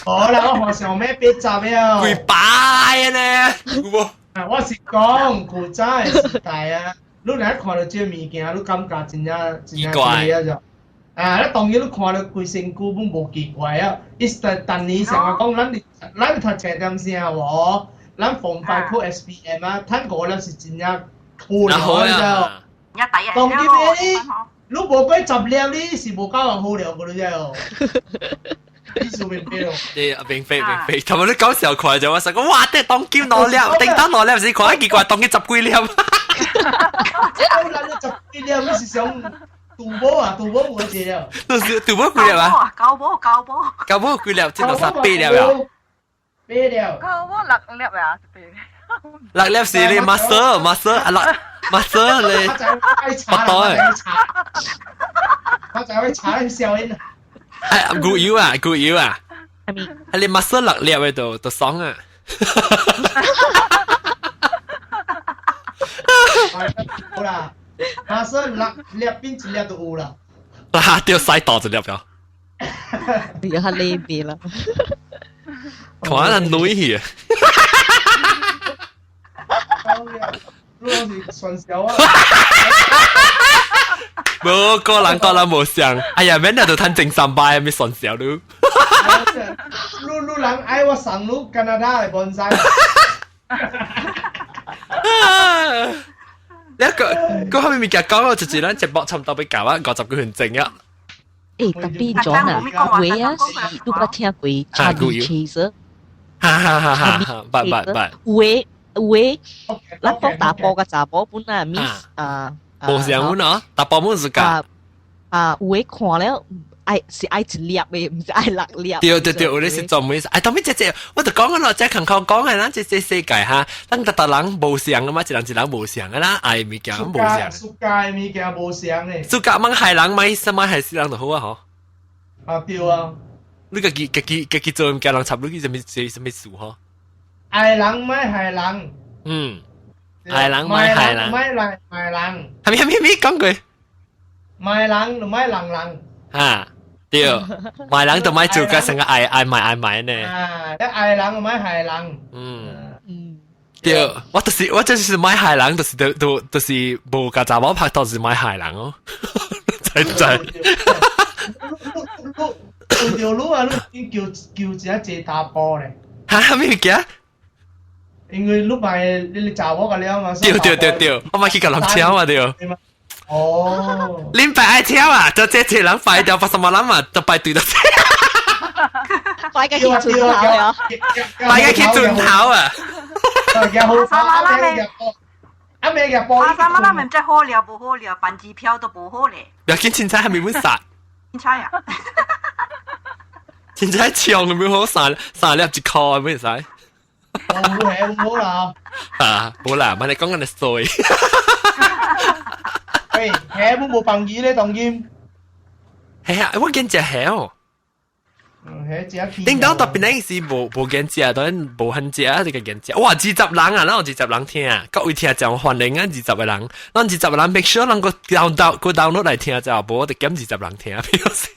好啦，我學上咩80啊？幾百呢？我是講古早的時代啊，你若看到這個物件，你感覺真正真正奇啊就。啊！你當然你看到規身軀攏無奇怪啊！伊是當年上個講，咱讀冊點聲無？咱防範考 SPM 啊，趁5粒是真正好了，你知無？當今你，你無過10粒，你是無夠人好了，個你知無？你是明白哦？對，明白明白。同埋你搞笑看就我實講，哇！啲當金攞粒，叮當攞粒是看奇怪，當金十幾粒。我咱十幾粒，你是想賭博啊？賭博無一個。都是賭博幾粒啊？九波九波九波幾粒？這就三八粒啊！八粒。九波六粒啊！六粒是你 master master 啊六 master 你。不對。我就會查你笑音。哎，古油啊，古油啊，係咪？係你 master 六粒喺度，就爽啊！好啦，master 六粒邊一粒都有啦。啊，掉晒大一粒了。有下呢邊啦。看人女去。你是傳銷啊！無個人個人無相，哎呀，免日就趁正三擺，咪傳銷你。你人愛我送你加拿大的盆栽。你個個後面物件講，就是咱節目差唔多欲到啊，50幾分鐘啊。欸，特別咗啊，話啊是你捌聽過 Charlie Chaser？哈哈哈哈！捌捌捌。有的，咱講查埔佮查某本啊，miss 啊。無相本哦，查埔本是㗎。啊，有的看了愛是愛一粒的，毋是愛六粒。對對對，有的是專門哎，當面這這，我就講咯，這空口講的，咱這這世界哈，咱逐逐人無相的嘛，一人一人無相的啦，愛物件無相。暑假的物件無相的。暑假莫害人，莫什麼害死人就好啊，嗬。啊對啊。你家己家己家己做物件，人插你去啥物啥啥物事嗬？愛人莫害人。嗯。愛人莫害人。莫來害人。啥物啥物啥物講過？莫人就莫人人。啊。對，賣人就莫做個成個愛愛賣愛賣呢。啊，你愛人就莫害人。嗯嗯，對，我就是我就是莫害人，就是都都就是無共查某拍拖，就是莫害人哦。知唔知？你為著你啊，你叫叫一個坐查埔咧。哈？啥物件？因為你賣你查某個了嘛。對對對對，我嘛去共人搶啊對。哦，恁爸愛聽啊，就這這人擺掉，八十萬人嘛，就排隊就擺個去盡頭啊！擺個去盡頭啊！阿媽啦咩？阿咩嘅波？阿媽啦咩？唔知好料無好料，辦機票都無好咧。不要緊，凊彩還沒本殺。凊彩啊！凊彩搶沒好三三粒一箍，沒使。冇係冇啦。啊，冇啦，我哋講緊你衰。喂，蝦冇無放魚咧，當今。係啊，我見食蝦哦。嗯，蝦食。頂當特別那時無無見食，當然無很食，這個見食。哇，20人啊，咱有20人聽，各位聽眾歡迎啊，20個人，咱20個人 make sure 人個 download 個 download 來聽就無，我就減20人聽，表示。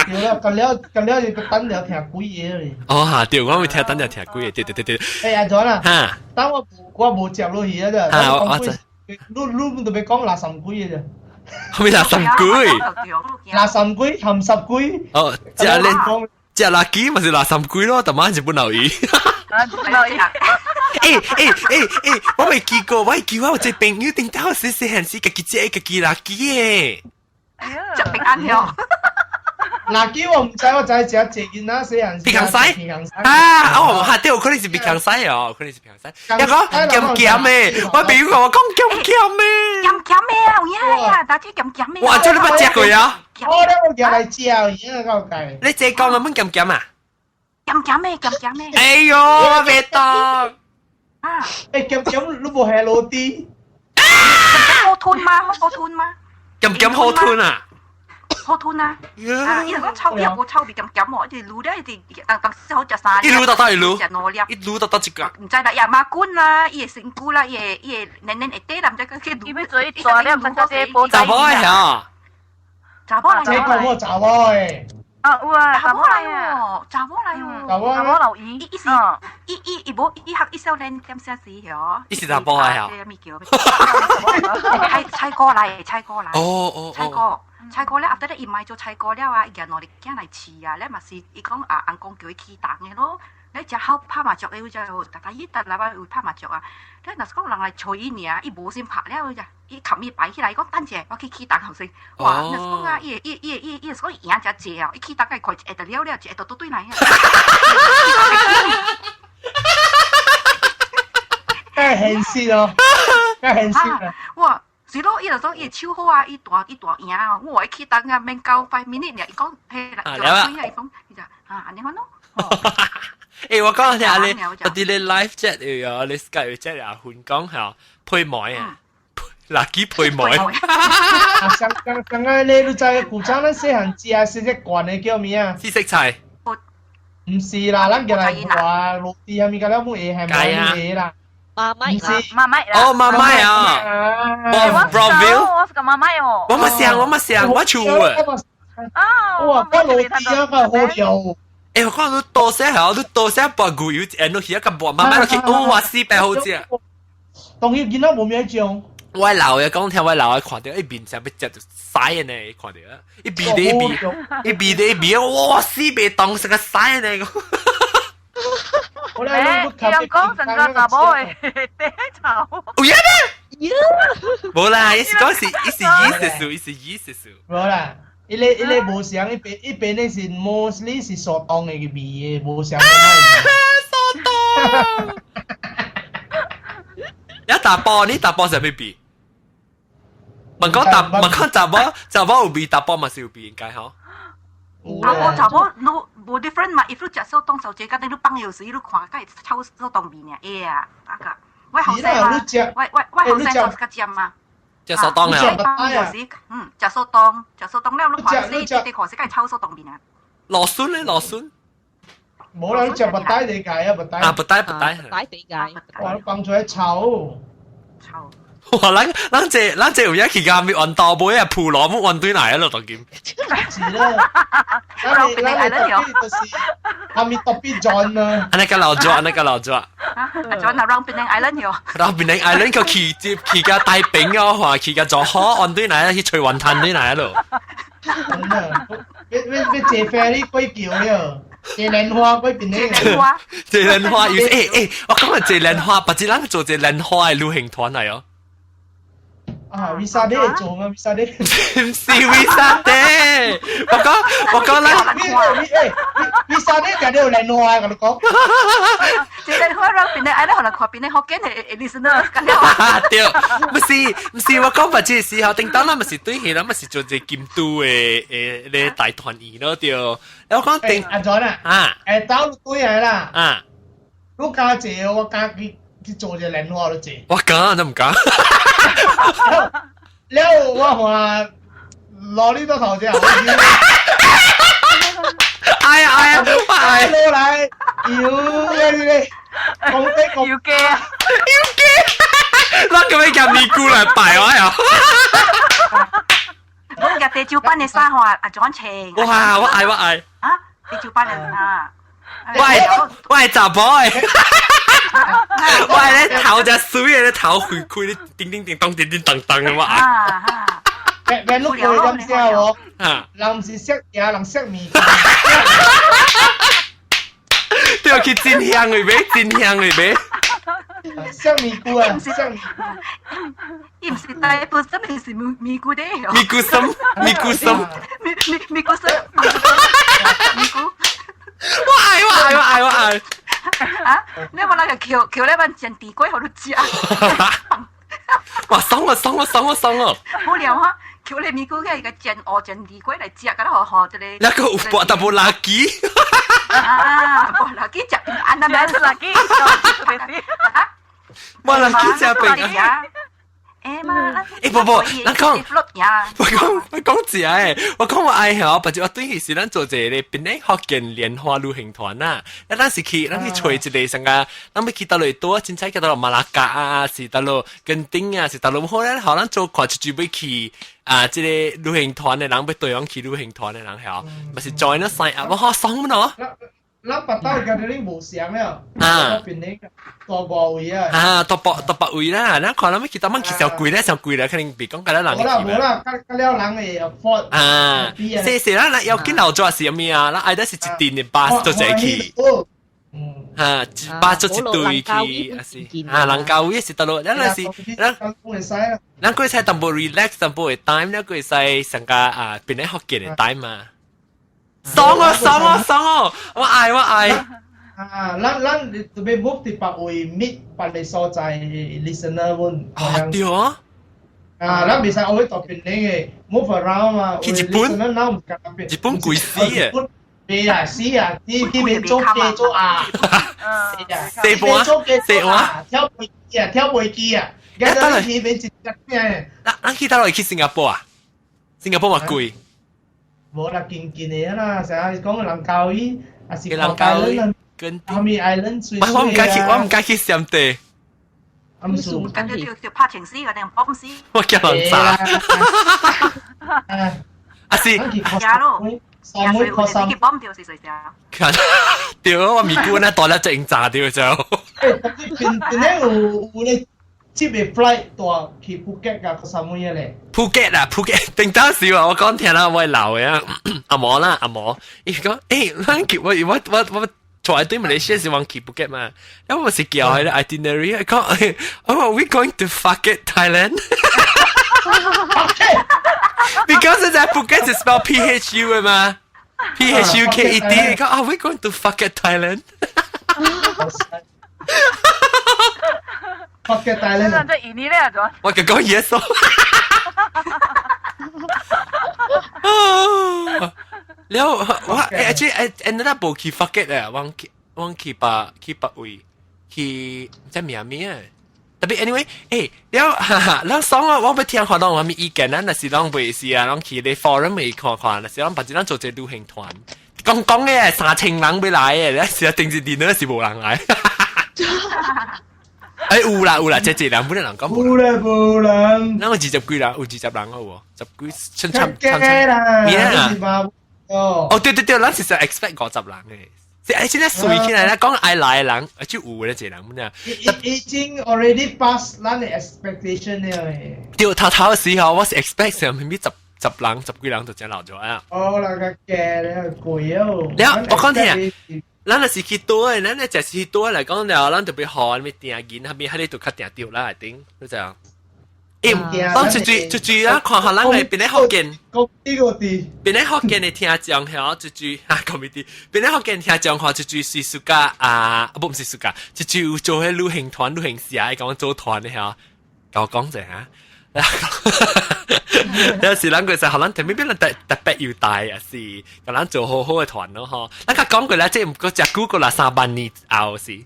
對啦，咁了咁了就等了聽幾個咧。哦哈，對，我會聽等了聽幾個，對對對對。欸，阿全啊，哈，等我我無接落去啊，啫。哈，我知。你你都欲講垃圾鬼啫？啥物垃圾鬼？垃圾鬼、鹹濕鬼。哦，食咧食垃圾嘛是垃圾鬼咯，但係是不留意。不留意。欸欸欸欸，我未見過，我記我有一個朋友頂頭細細漢時，家己食家己垃圾的。食平安了。垃圾我毋知，我知食一囡仔細漢時。鼻孔屎啊！哦，嚇對，可能是鼻孔屎哦，可能是鼻孔屎。一個鹹鹹的，我朋友共我講鹹鹹的。鹹鹹的啊，有影呀，大姐鹹鹹的。哇！這你捌食過啊？我咧我夾來食，有影夠計。你這講啊，乜鹹鹹啊？鹹鹹的，鹹鹹的。哎呦，我袂當。啊！欸，鹹鹹你無下落地？好吞嗎？好吞嗎？鹹鹹好吞啊！好吞啊！啊，伊就講臭，伊無臭味鹹鹹喎，伊滷了伊就當當時好食三粒。一滷到到一滷，食兩粒。一滷到到一個。毋知啦，伊阿媽滾啦，伊會身軀啦，伊會伊會黏黏會底啦，毋知佢去滷。伊欲做伊大粒，咱這無查某的嚇。查某來。這個我查某的。啊有啊，查某來哦，查某來哦，查某查某留意，伊伊是伊伊伊無伊學伊少年點寫字嗬，伊是查某來嚇。這物叫？菜菜哥來，菜哥來。哦哦。菜哥，菜哥咧，後底咧伊買做菜哥了啊，伊舉兩粒囝來飼啊，咧嘛是伊講啊，翁公叫伊起重的咯。你食好拍麻雀的，有只逐逐伊逐禮拜有拍麻雀啊。你若是講人來催伊爾，伊無先拍了咋？伊冚伊擺起來，伊講等者，我去起重後先。哇！若是講啊，伊會伊伊伊伊是講贏誠濟哦，伊起重較快，一下就了了，一下就倒轉來啊。太現實咯，太現實啦。哇！是咯，伊就講伊手好啊，伊大伊大贏啊。我去起重啊，免交 5 minute 爾，伊講嘿啦，就水啊，伊講伊就啊，按呢款咯。欸，我講下你，我佇咧 live chat 有啊，你 Skype chat 阿芬講嚇配糜啊，垃圾配糜。啊，上上上個你你知古早咱細漢食食只罐的叫咩啊？四色菜。毋是啦，咱叫來話落地下面個了木會係咪會啦？媽咪啦，媽咪啦。哦，媽咪啊。我 Brownville。我是個媽咪哦。我冇想，我冇想，我厝啊。啊！哇，我落地啊個好料。欸，我講你多些係，你多些撥牛油，按落去一個撥，慢慢落去，哇，死白好食。當然囡仔無咩種。我老嘅講聽，我老嘅看著，伊面上欲食就屎呢，看著，伊味咧味，伊味咧味，哇，死袂當成個屎呢。我來，欸，人講成個查某的底臭。有影咩？無啦，伊是講是，伊是意思數，伊是意思數。無啦。伊個伊個無相，伊邊伊邊的是 mostly 是蘇東的味的，無相。蘇東。一大波，你大波是咩味？問講大，問講查某，查某有味，大波嘛是有味，應該吼。啊，我查某你無 different 嘛，if 你食蘇東受這個，你放藥水，你看，會臭蘇東味爾，會啊，啊個，我後生嘛，我我我後生做較尖嘛。食蘇東啊！放藥水，嗯，食蘇東，食蘇東了，你看死，你看死，會臭蘇東味爾。蘆筍咧，蘆筍。無啦，你食白帶地界啊，白帶。啊，白帶白帶。白地界。哇，你放出來臭。臭。哇！咱咱這咱這有影去甲咪彎刀尾啊，鋪羅木彎對來啊咯，當今。是啦。咱咱特別就是，阿咪特別轉啊。按呢個老咗，按呢個老咗。啊，轉啊，round Penang Island 喲。 round Penang Island 佢去接去甲大餅啊，話去甲做好彎對來去吹雲吞對來咯。真的，欲欲欲坐 ferry 過橋了。坐蓮花過邊咧？坐蓮花，坐蓮花，有欸欸，我講係坐蓮花，別只人做一個蓮花的旅行團來哦。啊，Vesak 做嘛？Vesak 毋是 Vesak，我講我講咱，欸，Vesak 定有蓮花，共你講。坐蓮花讓邊咧，愛咧，可能看邊咧福建的 listener 咁了。對，毋是毋是，我講別這時候，頂當咱嘛是對起，咱嘛是做一個金都的的咧大團圓咯，對。我講頂阿 John 啊，啊，欸，到對來啦，啊，你敢坐，我敢去去做一個蓮花都坐。我敢，你毋敢？了我看攞你多頭只。哎呀哎呀，哎落來，妖你你，講得講要驚啊，要驚，咱咁樣夾咪咕來擺我呀。我夾地酒班的衫吼，阿 John 穿。哇，我愛我愛。啊，地酒班的啊。我係我係查某的。我係咧頭隻水的咧頭開開咧叮叮叮當叮叮當當的我愛。別別你過點聲哦，人毋是識嘢，人識物件。對，去真香的買，真香的買。像咪咕啊，像伊毋是大部分是咪咪咕的。咪咕心，咪咕心，咪咪咪咕心，咪咕。我愛我愛我愛我愛。啊！你冇那個橋橋咧，揾煎地瓜予你食。哇！爽啊爽啊爽啊爽啊！無聊啊！橋咧咪咕嘅個煎鵝煎地瓜來食，敢若予予這個。那個有薄淡薄垃圾。啊！薄垃圾食平安啊！咩垃圾？啊！薄垃圾食平安。欸嘛，欸不不，咱講，我講我講一下誒，我講我愛吼，不就我對時咱做一个檳城福建蓮花旅行團啊，啊，咱是去，咱去揣一个啥個，咱欲去佗落多，凊彩去佗落馬拉加啊，是佗落墾丁啊，是佗落好咧，予咱做看一支欲去啊，這個旅行團的人欲對方去旅行團的人吼，嘛是 join 了 sign up，我好爽喏。咱別兜家己無相了，啊，變你大外位啊，啊，大北大北位啦，咱看咱欲去佗蚊去上貴咧，上貴咧，可能別講佮咱人。無啦無啦，佮佮了人會 afford。啊，是是咱咱要緊留咗是啥物啊？咱愛得是一陣的巴士做一去。啊，一巴做一隊去，啊是啊，人家位是佗落，咱那是咱咱會使淡薄 relax 淡薄的 time，咱會使上個啊，檳城福建的 time 嘛。爽啊爽啊爽哦！我愛我愛。啊，咱咱特別 move 佇別位 meet 別个所在 listener 們。啊對啊。啊，咱袂使學特別你嘅 move around 嘛。去日本。日本貴死啊！未啊死啊！去去邊做雞做鴨。四盤四盤。跳飛機啊！跳飛機啊！而家咱去邊一隻咩？咱咱去佗落去新加坡啊？新加坡嘛貴。無啦，近近的啦，成日講蘭卡威，還是蘭卡威，跟阿米 island 水我毋敢去，我毋敢去暹地。毋是，感覺就就拍情死個定崩死。我驚人炸。啊是。呀咯，三妹靠三。你崩掉是誰食？對，我咪咕那大粒就用炸掉就。欸，邊邊咧有有咧接個 flight 帶去普吉㗎，靠三妹咧。普吉啊，普吉，定當時話我講聽啦，我會鬧嘅阿毛啦，阿毛，伊講，欸，咱去我我我我坐喺對馬來西亞是往去普吉嘛，因為我是叫佢 itinerary，講，哦，we going to fuck it Thailand。Because 在 Phuket 是 spell P H U 嘅嘛，P H U K E T，講啊，we going to fuck it Thailand。 Fuck it Thailand。這印尼咧做。我佢講 yes 咯。了我欸，這欸，ended up 無去 fuck it 咧，我去我去別去別位去這名咩啊？特別 anyway，欸，了哈哈，咱爽啊！我欲聽看攏有啥物意見，咱若是攏袂是啊，攏去咧 forum 會看看，若是攏別只咱做一個旅行團，講講嘅3000人欲來嘅，咱是啊，定時電腦是無人來。欸，有啦有啦，這這人本來人講無啦無人，咱有20幾人，有20人好無？十幾，親親親親啦，咩啊？哦，對對對，咱是實 expect 50人嘅。是現在隨起來啦，講愛來的人，就有咧一個人咁樣。已經 already pass 咱的 expectation 了。對，頭頭的時候我是 expect 上咪10人10幾人就真老咗啊。哦，那個價咧貴哦。了，我講聽，咱若是去倒的，咱若就是去倒來講了，咱就欲予咩訂銀，後面彼個就較訂著啦，一定，就這樣。欸，當一追一追啊，看下咱的檳城福建，檳城福建的聽眾曉一追啊，講咪啲，檳城福建聽眾看一追是暑假啊，不毋是暑假，一追有做彼旅行團、旅行社，共阮組團的曉，共我講者哈。有時咱個就予咱特別變特特別有帶啊，是，共咱做好好的團咯吼。咱較講過啦，這毋過誠久過啦，3萬年後是。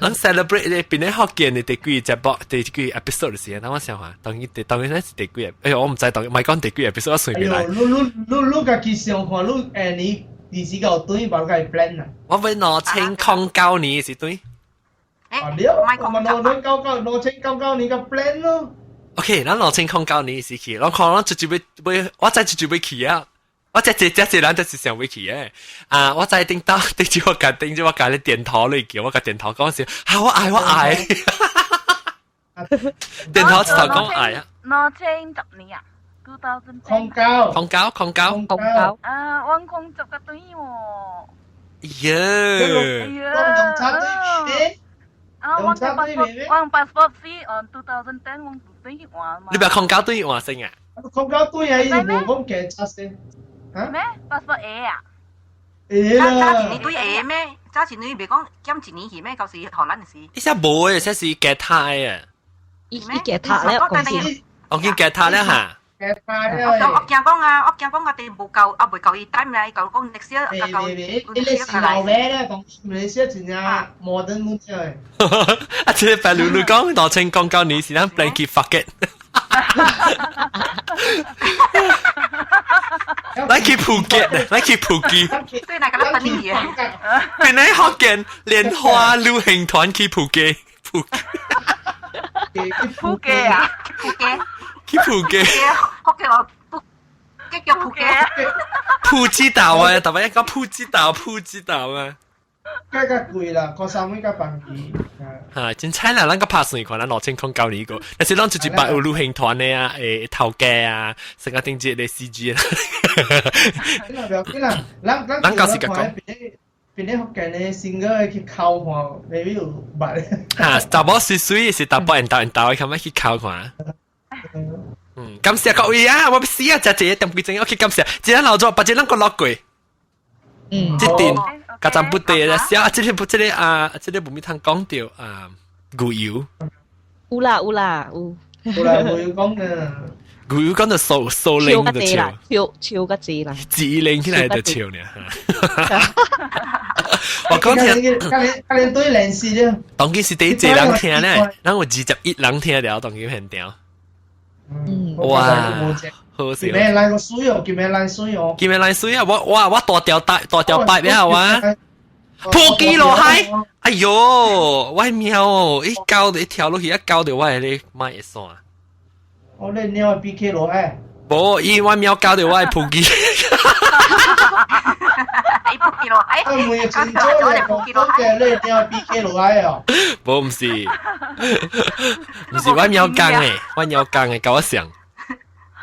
咱 celebrate 咧，檳城福建的第幾節目、第幾 episode 時，等我想下，當然當然是第幾，哎呦，我毋知當，毋係講第幾 episode，我隨便來。你你你你家己想看，你下年二時到對，無家 plan 啊？我欲2009年是對。啊了，我們2099 2099年個 plan 咯。 OK，咱2009年時去，我看咱直接欲，我知直接欲去啊。我這這這這人就是想欲去的啊！我知頂到頂住我共頂住我共你電頭來叫，我共電頭講是，啊我愛我愛，電頭一頭講愛啊。2010年啊，2010。空九。空九空九。空九。啊，我空十個對喎。耶！我用插對面的。我 passport 我 passport 是 on 2010我對去換嘛。你不要空交對換先啊？空交對啊，伊無講加查先。咩？passport 會啊？會啦。早一年對會咩？早一年袂講減一年去咩？舊時荷蘭時。伊只無誒，這是加他的。伊伊加他咧，公司。我見加他咧嚇。我驚講啊，我驚講我哋無夠，啊未夠伊 time 咧，夠講歷史啊，夠。你是老咩咧？講馬來西亞真正摩登木匠。啊，這個白露露講，大清講到你是咱 blanket fuck it。來去普吉，來去普吉。對，那個咱本地嘅。本來福建蓮花旅行團去普吉，普吉。普吉啊，普吉。去普吉。福建話普，叫普吉。普吉島啊，特別一個普吉島，普吉島啊。價較貴啦，個三蚊較便宜。嚇，真慘啦！咱個拍算看，咱6000九年個，但是咱出一擺有旅行團的啊，誒頭家啊，成個頂節的 CG 啦。緊啦，不要緊啦，咱咱咱舊時甲講。邊個福建的新個去考看，未必有捌。嚇，查某水水是查甫緣投緣投的，較欲去考看。嗯，感謝各位啊！我欲死啊！食一個點幾鐘，OK，感謝。一個老咗，別一個咱閣落過。嗯，這陣。加站不對啦，小啊，這個不，這個啊，這個無咪通講著啊，牛油。有啦有啦有。有啦，牛油講啊。牛油講到蘇蘇靈就笑。笑笑個字啦。自靈起來就笑呢。我講聽，今年對練習啫。當今是第一濟人聽咧，咱有21人聽了，當今現場。嗯。哇！好笑。今日來個水哦，今日來水哦。今日來水啊！我我我大條大大條白了啊！破機落海，哎喲，我喵哦！一交一跳落去，一交到我的咧麥會散。我咧猫 BK 落海。無，伊我喵交到我的破機。伊破機落海。我問清楚咧，講嘅咧貓 BK 落海哦。無，毋是，毋是我喵講的，我喵講的，甲我想。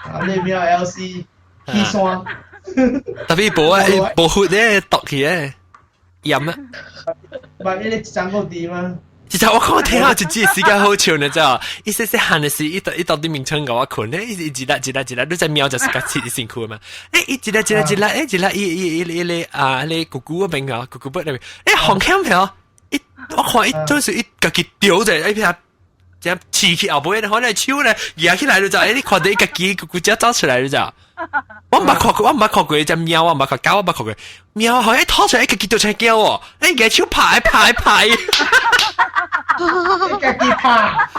啊！你喵 LC 起山，特別無啊，無血咧，毒去咧，鹽啊！唔係你一張個地嗎？其實我看聽下一節時間好長呢，知道？伊細細漢的時，伊到伊到底名稱共我睏咧，伊一粒一粒一粒，你知貓就是較切身軀嘛？欸，伊一粒一粒一粒，欸一粒，伊伊伊伊咧啊，咧姑姑嗰邊啊，姑姑不那邊，欸紅險條，伊我看伊就是伊家己丟者，伊片。這樣刺去後尾，可能手咧舉起來就知，欸你看到伊家己咕咕只走出來就知。我毋捌看過，我毋捌看過隻貓，我毋捌看狗，我毋捌看過貓，好像一拖出來，家己就出叫哦，欸舉手拍拍拍，家己拍，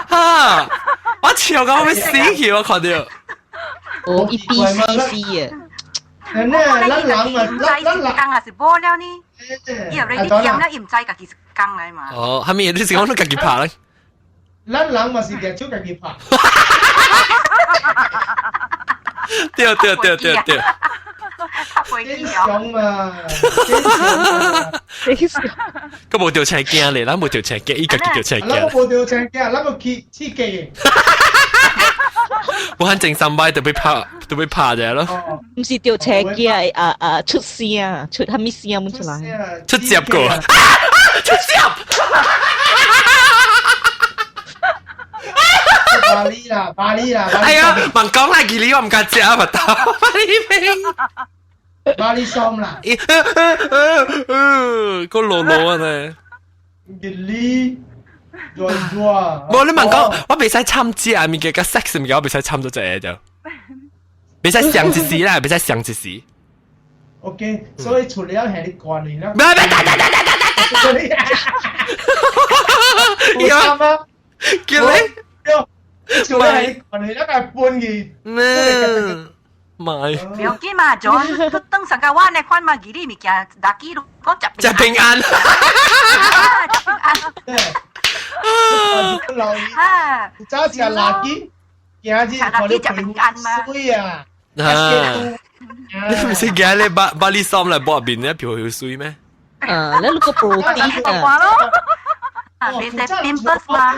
哈！我笑到欲死去，我看到。哦，伊 B C C 啊。咱咱人嘛，咱咱人講也是無了呢。伊又來你講了，伊毋知家己是講來嘛。哦，啥物？你是講你家己拍咧？咱人嘛是舉手家己拍。對對對對對。正常嘛，正常嘛。佢無著車鏡咧，咱無著車鏡，伊家己著車鏡。咱無著車鏡，咱個去設計。我反正三擺就欲拍，就欲拍者咯。毋是著車鏡，啊啊出聲，出啥物聲毋出來？出接過，出接。巴黎啦，巴黎啦！哎呀，問講啦，其實我毋敢食啊，嘛豆巴黎餅，巴黎桑啦。個羅羅啊呢？吉利，再抓。無你問講，我袂使參食啊，物件佮 sex 物件，我袂使參做這個就，袂使想一時啦，袂使想一時。 OK，所以除了係你關你啦。別別打打打打打打打！有嗎？叫你。除了係關你，那個搬去。咩？唔係。不要緊嘛，John，當上個我呢款嘛，義理物件，大家都講食食平安。食平安。啊！早食垃圾，今日看你皮膚水啊！啊！你毋是驚咧巴巴里桑來抹面咧皮膚水咩？啊，你個 protein 啊！啊，免得 pimples 嘛。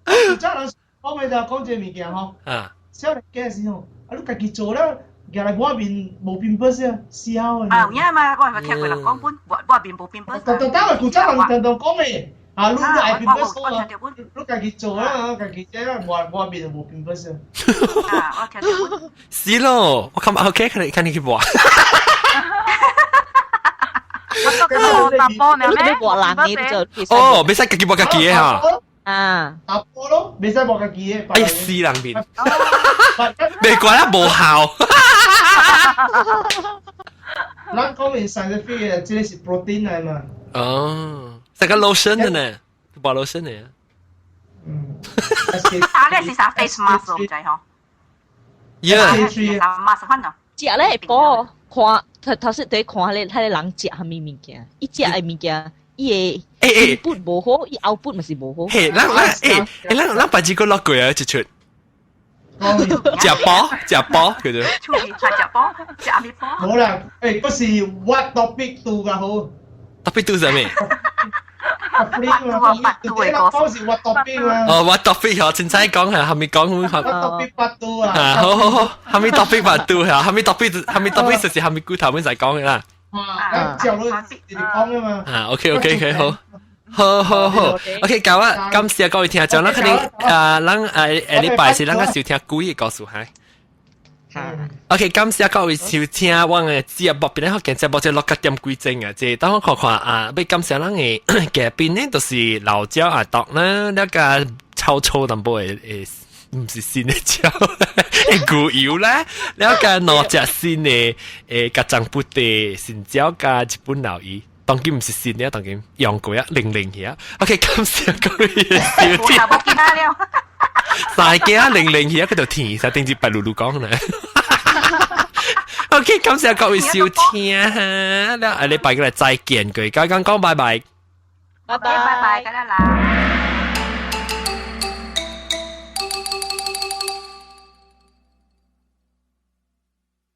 古早人講的就講這個物件吼。啊。少年家時吼，啊你家己做了，舉來抹面無 pimples 啊，痟的。啊，有影嘛，我捌聽過人講本抹抹面無 pimples。特特當古早人常常講的。啊，你你愛 pimples 啊？你家己做啊，家己這我我面無 pimples。啊，我聽到。是咯，我看 OK，看你看你去播。我打波呢咩？你搏人嘅就哦，袂使家己搏家己嘅嚇。啊，打波咯，袂使搏家己嘅。哎呀，死人面，袂怪啦，無效。咱講明 scientific 嘅，這個是 protein 來嘛。哦，這個 lotion 的呢，抹 lotion 的。嗯。啊，你是啥 face mask 唔知嗬？Yeah。是啥 mask 款啊？食咧會補，看頭頭先佇看彼個彼個人食啥物物件，伊食的物件，伊的 input 無好，伊 output 嘛是無好。嘿，咱咱欸欸，咱咱白紙個落過啊，一出。食飽食飽叫做。出去食飽，食阿米飽。無啦，欸，嗰是 what topic 拄較好。 topic 拄啥物？ free 嘛，講是 what topic 嘛。哦，what topic 嗬，凊彩講係後面講 what topic 八度啊。啊，好好好，後面 topic 八度係，後面 topic 後面 topic 就是後面骨頭面才講嘅啦。啊，照你直講啊嘛。啊，OK OK OK，好。好好好，OK，各位感謝各位聽眾，咱可能啊，咱下禮拜是咱個收聽鬼嘅故事哈。OK，感謝各位收聽我嘅節目，邊咧學見節目就六個點幾鐘啊，這等我看看啊，欲感謝咱嘅嘉賓呢，就是老椒阿獨啦，那個臭臭淡薄嘅誒，毋是新的椒，牛油啦，了個兩隻新的誒，加張布的新椒加日本老魚。當今毋是新的，當今用過啊，零零去啊。OK，感謝各位收聽。三件零零去啊，佢就甜，才頂住白嚕嚕講呢。OK，感謝各位收聽哈，了下禮拜過來再見，各位剛剛講拜拜，拜拜拜拜，咁樣啦。